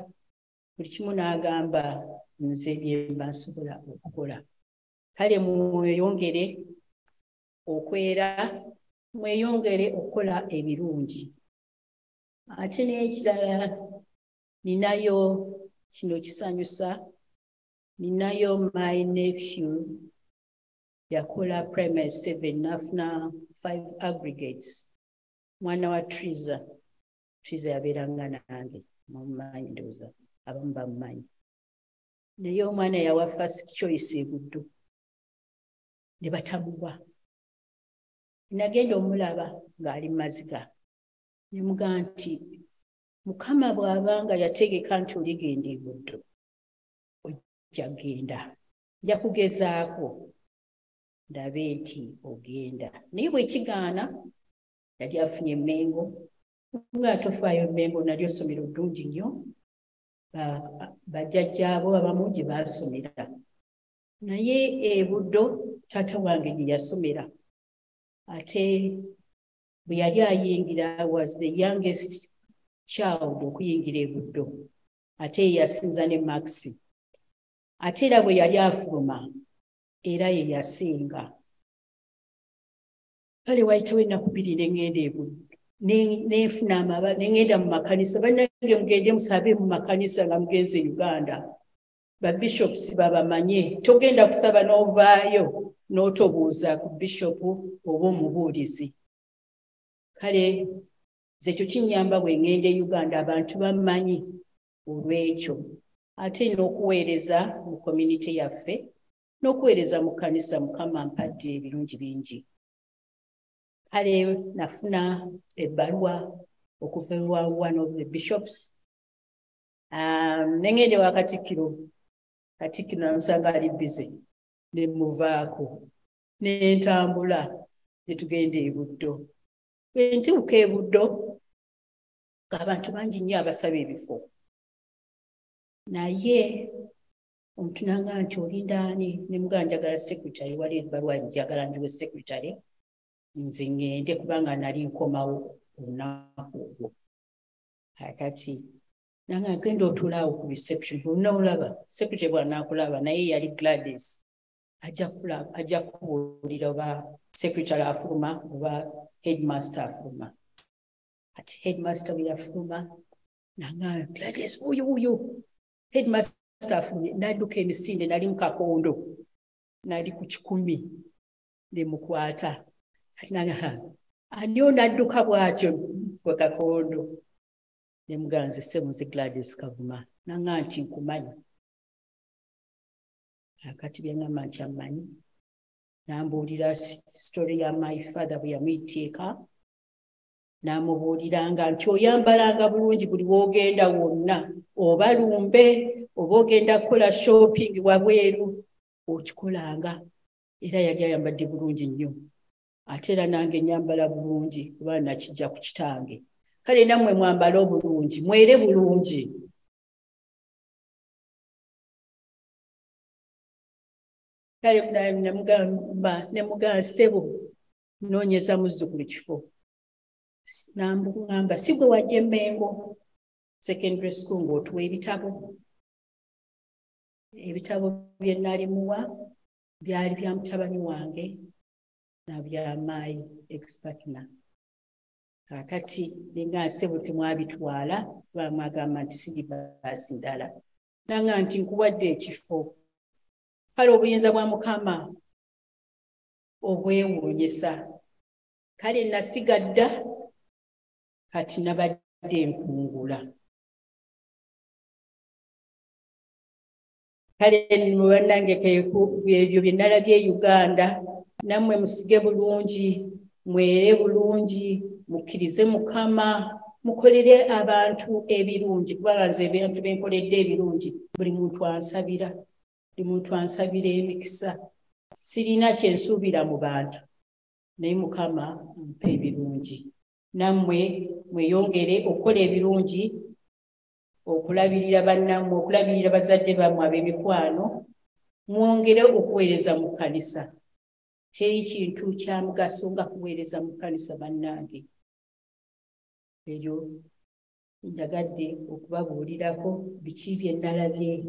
buli kimu n'agamba nze bye mba nsobola okukola. Kale mweyongere okwera Mweyongere okukola ebirungi. Ate n'ekirala ninayo kino kisanyusa, ninayo my nephew yakola primary 7 n'afuna 5 aggregates, mwana wa Triza. Triza yabeeranga nange, mumanyi, ndowooza abamu bamumanyi. Naye omwana yawa first choice e Buddu ne batamuwa. Nagenda omulaba ng'ali mu maziga, ne mugamba nti Mukama bw'abanga yategeka nti oligenda e Buddu, ojja genda, nja kugezaako ndabe nti ogenda. Naye bwe kigaana, yali afunye Emmengo, nga tofaayo Emmengo nalyo ssomero ddungi nnyo, bajjajjaabo abamu gye baasomera. Naye e Buddo taata wange gye yasomera, ate bwe yali ayingira was the youngest child okuyingira e Buddo, ate ye yasinza ne marks. Ate era bwe yali afuluma era ye yasinga. Kale wayitawo ennaku 2 ne ŋŋenda e Buddo, nenfuna amaba, ne ŋŋenda mu makanisa. Bannange, mugende musabe mu makanisa nga mugenze Uganda, ba bishops babamanye. Togenda kusaba n'ovaayo n'otobuuza ku bishopu oba omubuulizi. Kale nze ekyo kinnyamba, bwe ŋŋenda e Uganda abantu bammanyi olw'ekyo. Ate n'okuweereza mu community yaffe n'okuweereza mu kkanisa, Mukama mpadde ebirungi bingi. Kale nafuna ebbaluwa okuva ewa one of the bishops, ne ŋŋenda ewa Katikkiro. Katikkiro namusanga ali busy, ne muvaako ne ntambula ne tugenda e Buddo. Bwe ntuuka e Buddo, ng'abantu bangi nnyo abasaba ebifo, naye omuntu n'angamba nti olinda ani? Ne mugamba njagala secretary, wali ebbaluwa njagala njiwe secretary nze ŋŋende, kubanga nali nkomawo olunaku olwo. Kakati nanga genda otuule awo ku reception, onoolaba secretary bw'anaakulaba. Naye yali Gladys, ajja kulaba, ajja kubuulira oba secretary afuluma oba headmaster afuluma. Ati headmaster bwe yafuluma nanga Gladys, wuyo wuyo headmaster afulumye. N'adduka emisinde, nali mu kakondo, nali ku 100, ne mukwata. Kati nanga ani onadduka bw'atyo fwe kakondo? Ne mugamba nze ssebo, nze Gladys Kavuma. Nanga nti nkumanyi. Akati byeŋŋamba nti ammanyi, n'ambuulira story ya my father bwe yamuyita eka, n'amubuuliranga nti oyambalanga bulungi buli w'ogenda wonna, oba lumbe oba ogenda kukola shopping wabweru, okikolanga. Era yali ayambadde bulungi nnyo. Ate era nange nyambala bulungi kuba nakijja ku kitange. Kale nammwe mwambale obulungi, mwere bulungi. Kale namugamba, ne mugamba ssebo, noonyeza muzzukulu kifo. Namugamba si gwe wajja Emmengo secondary school ng'otuwa ebitabo? Ebitabo bye nalimuwa byali bya mutabani wange na bya my ex-partner. Kaakati nenga ssebo temwabitwala, bamwagamba nti siri baasi ndala. Nanga nti nkuwadde ekifo. Kale obuyinza bwa Mukama obwewuunyisa. Kale nasiga dda, kati nabadde nkungula. Kale bannange, ebyo bye nalabye e Uganda. Nammwe musige bulungi, mwere bulungi, mukkirize Mukama, mukolere abantu ebirungi, kubanga nze ebintu benkoledde ebirungi, buli muntu ansabira, buli muntu ansabira emikisa. Sirina kyensuubira mu bantu, naye Mukama ampa ebirungi. Nammwe mweyongere okukola ebirungi, okulabirira bannammwe, okulabirira bazadde bammwe ab'emikwano, mwongere okuweereza mu kkanisa. Teri kintu kya mugaso nga kuweereza mu kkanisa bannange. Eryo njagadde okubabuulirako biki bye nalabye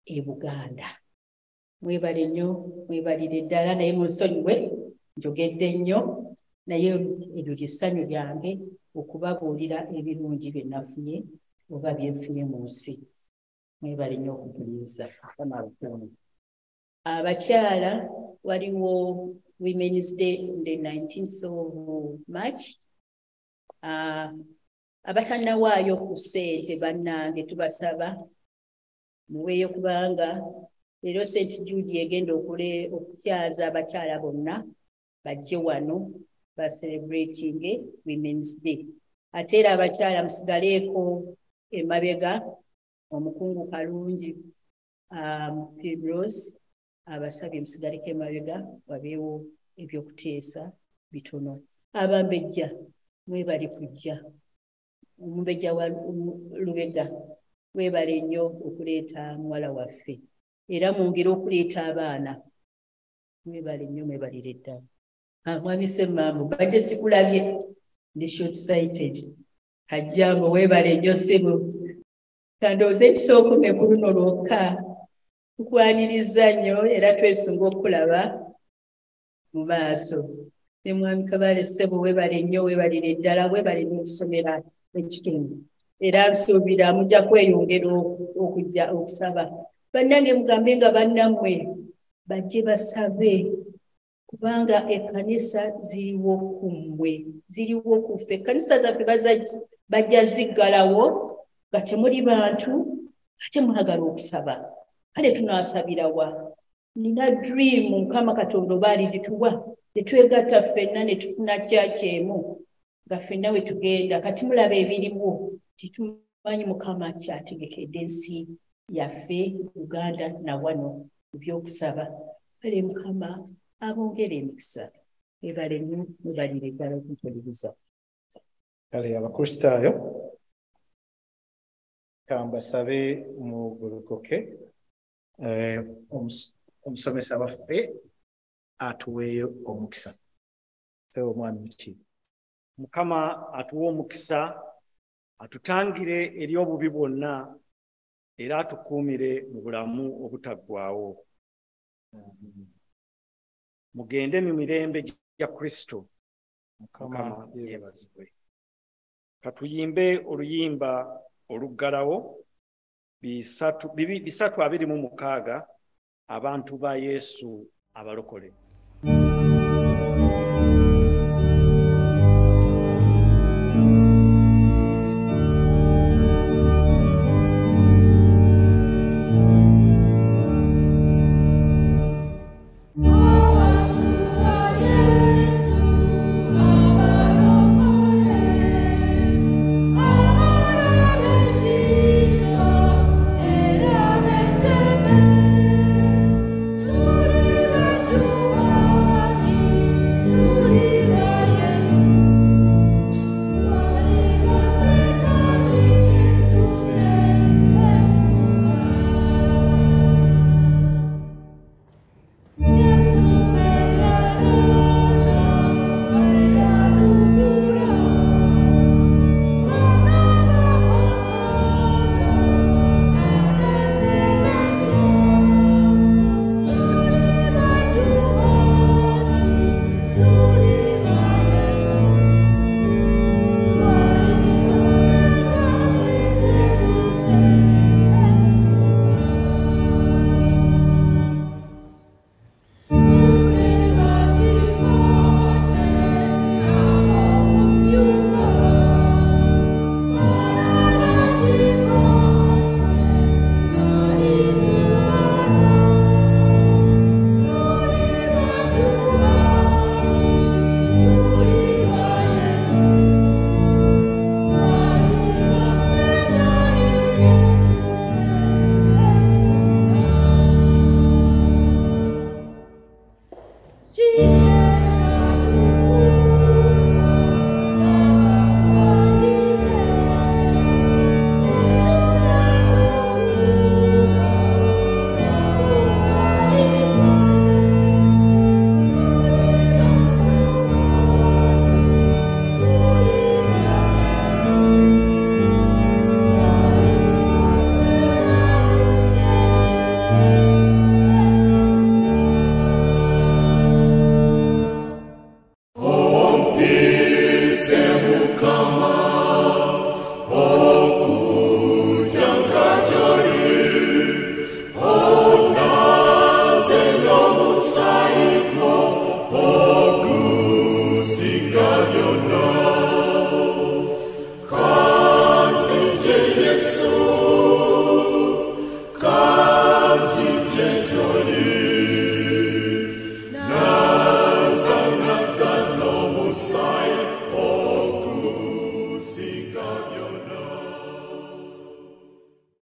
e Buganda. Mwebale nnyo, mwebalire ddala, naye munsonyiwe njogedde nnyo, Naye eryo ly'essanyu lyange okubabuulira ebirungi bye nafunye oba bye nfunye mu nsi. Mwebale nnyo okumpuliriza. Mukama abakuume. Abakyala, waliwo Women's Day on the 19th of March. Abatannawaayo ku ssente, bannange, tubasaba muweeyo, kubanga leero St Jude egenda okukyaza abakyala bonna bajje wano ba celebrating Women's Day. Ate era abakyala musigaleeko emabega. Omukungu Kalungi Primrose abasabye musigaleko emabega, wabeewo ebyokuteesa bitono. Abambejja, mwebale kujja. Omumbejja wa Lubega, webale nnyo okuleeta muwala waffe, era mwongere okuleeta abaana. Mwebale nnyo, mwebalire ddala. Mwami Semmambo, badde sikulabye, ndi short sighted. Kajjango, weebale nnyo ssebo. Kandowooze nti tookome ku luno lwokka. Tukwaniriza nnyo era twesunga okulaba mu maaso. Ne mwami Kabale ssebo, weebale nnyo, weebalire ddala, weebale n'okusomera ekitundu, era nsuubira mujja kweyongera okujja okusaba. Bannange, mugambe nga bannammwe bajje basabe, kubanga ekkanisa ziriwo ku mmwe, ziriwo ku ffe. Ekkanisa zaffe bajja ziggalawo nga temuli bantu, ate mwagala okusaba. Kale tunaasabirawa? Nina dream, Mukama Katonda oba aligituwa, tetwegatta ffenna ne tufuna kyaki emu nga ffenna we tugenda. Kati mulaba ebiriwo, tetumanyi Mukama kyategekedde ensi yaffe Uganda nawano mu byokusaba. Kale Mukama abongere emikisa. Ebale nnyo, mubalire ddala okumpuliriza. Kale Abakristaayo, kambasabe mugolokoke, omusomesa waffe atuweeyo omukisa. Sebo omwami Muki. Mukama atuwe omukisa, atutangire eri obubi bwonna, era atukuumire mu bulamu obutaggwaawo. Mugende mu mirembe gya Kristo. Mukama yeebazibwe. Katuyimbe oluyimba oluggalawo, 326, Abantu ba Yesu Abalokole.